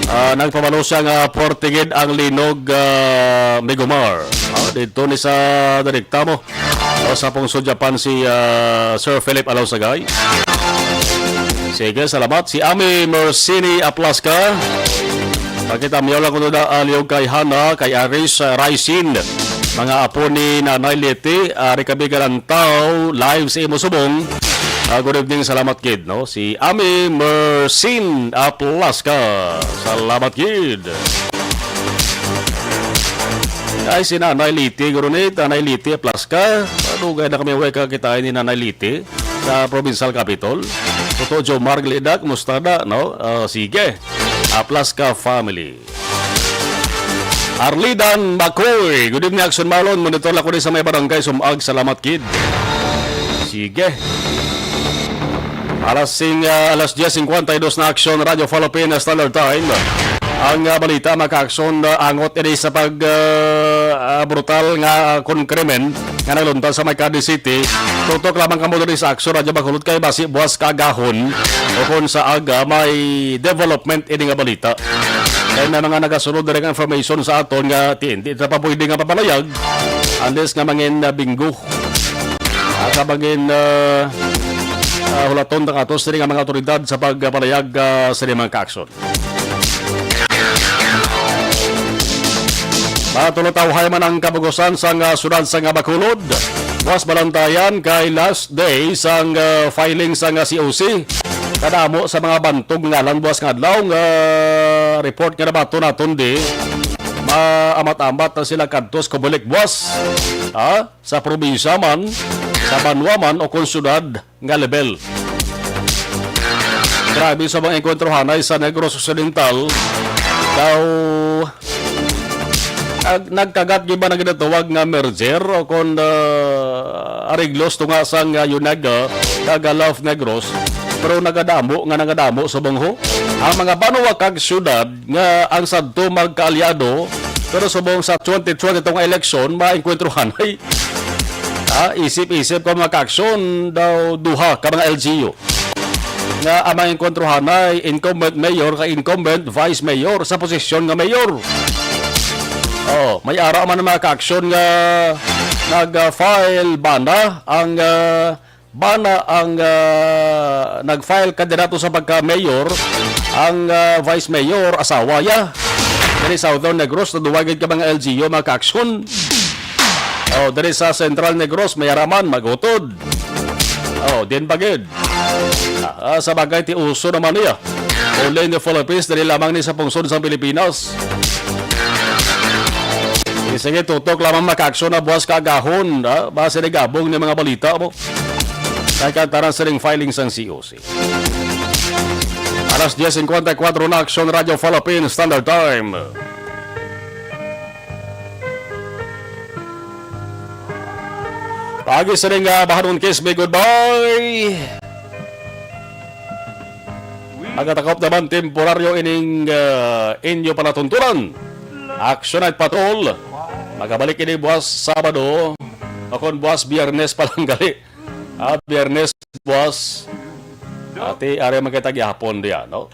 Ah, nagpamano siya nga forte gid ang linog, ah, Migomar. Ah, dito ni sa direkta mo. O, sa pungsod Japan si, ah, Sir Philip Alosagay. Sige, salamat. Si Ami Mercini Aplaska. Pakita miyaw lang kuno na, ah, liog kay Hana, kay Aris, ah, Raisin. Mga apo ni Nanay Liti, ari kami galantaw, live sa imo subong. Ah, good evening, salamat kid, no? Si Ami Mercin Aplaska. Salamat kid. Ay, si Nanay Liti, guro ni Nanay Liti Aplaska. Dugay na kami way kakitaan ni Nanay Liti sa provincial capital. Toto Joe Mark Lidak, musta na, no? Ah, sige. Aplaska family. Arlidan Macoy, good evening, Action Marlon. Monitor lang ko din sa may barangay Sumag. Salamat, kid. Sige. Alas sing-, ah, alas diyes singkwenta y dos na, Action Radio Philippine Standard Time. Ang, ah, balita, mga ka-aksyon, ah, angot ini sa pag, ah, ah, brutal nga, ah, kon krimen nga nagluntad sa may Cadiz City. Tutok lamang kamo diri sa Action Radio Bacolod kay basi buwas kaagahon o kon sa aga may development ini nga balita. Kay may mga nagasunod diri nga information sa aton nga ti-, hindi na pa pwede nga papalayag unless nga mangin, ah, binggo. At sa mangin, ah, ah, hulaton ta ato sini nga mga awtoridad sa pagpalayag, ah, sini mga ka-aksyon. Matulotawhay man ang kabugusan sang, ah, siyudad sang, ah, Bacolod. Buwas Balantayan kay last day sang, ah, filing sang, ah, C O C. Kadamo sa mga bantog nga ngalan buwas nga adlaw nga report nga nabaton naton di. Maamat-amat na sila kadto sa Comelec buwas. Ha? Sa probinsya man, sa banwa man o kon siyudad nga level. Grabe sa mga engkwentro hanay sa Negros Occidental. Daw, ag-, nagkagat gyud ba na ginatawag nga merger o kon, ah, areglos tunga sang, ah, UNEG, ah, kag, ah, Love Negros. Pero nagadamo nga nagadamo subong ho ang mga banwa kag syudad nga ang sadto magkaalyado, pero subong sa twenty twenty-two nga eleksyon, maengkwentro hanay. Ah, isip-isip ko, mga ka-aksyon, daw duha ka mga L G U nga ang mga engkwentro hanay incumbent mayor kag incumbent vice mayor sa posisyon nga mayor. Oh, may ara man ang mga ka-aksyon nga nag-file bana ang, ah, bana ang, ah, nag-file kandidato sa pagka-mayor, ang, ah, vice mayor, asawa ya. Diri sa Southern Negros, naduwagid ka mga L G U, mga ka-aksyon. Oh, diri sa Central Negros, may araman, magutod. Oh, din bagid. Ah, ah, sa bagay, ti uso naman niya. Only in the Philippines, dali lamang ni sa pungsod sa Pilipinas. Sige, tutok lamang makaaksyon na buwas kaagahon, ha? Base ni gabong ni mga balita mo. Kay kantaran sining filing sang C O C. Alas diez cincuenta y cuatro na, Aksyon Radyo Philippine Standard Time. Pagi sining, ah, bahanon, kiss me goodbye. Nagatakop naman temporaryo ining, ah, inyo palatuntunan. Action Night Patrol. Magabalik ini buwas Sabado. O kon buwas Biyernes pa lang gali. Ah, Biyernes buwas. Ati, ari man kita gihapon diyan, no?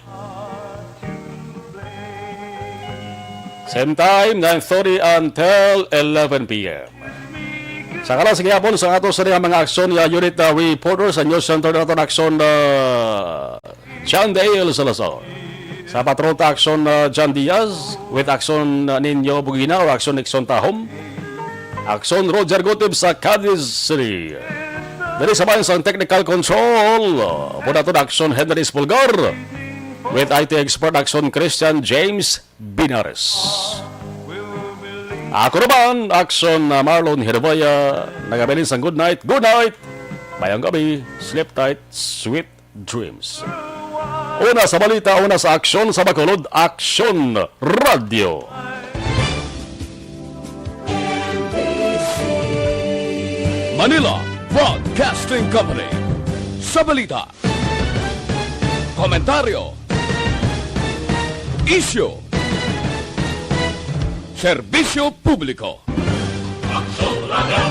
Same time, nine thirty until eleven p m. Sa kalas gihapon sa ato sa mga aksyon nga unit, uh, reporter sa News Center naton aksyon, uh, John Dale Salazar. Sa patrol ta aksyon, uh, John Diaz, with aksyon, uh, Nino Bugina or aksyon Nixon Tahom. Aksyon Roger Gutib sa Cadiz City. Dali sa bayan sang technical control, uh, po naton aksyon Henry Espulgar. With I T expert aksyon Christian James Binares. Ako naman, aksyon na Marlon Herboya, nagabilin sang good night, good night! Mayang gabi, sleep tight, sweet dreams. Una sa balita, una sa aksyon sa Bacolod, Aksyon Radio. Manila Broadcasting Company. Sa balita, komentaryo, isyu, serbisyo publiko. Aksyon Radio.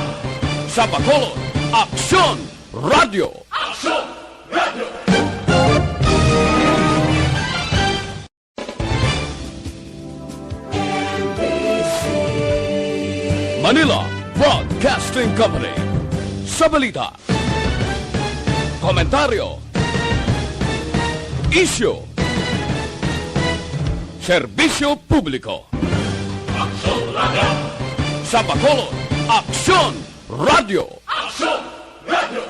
Sa Bacolod, Aksyon Radio. Aksyon Radio. Manila Broadcasting Company. Sa balita, komentaryo, isyu, serbisyo publiko. Aksyon Radio. Sa Bacolod, Aksyon Radio. Aksyon Radio.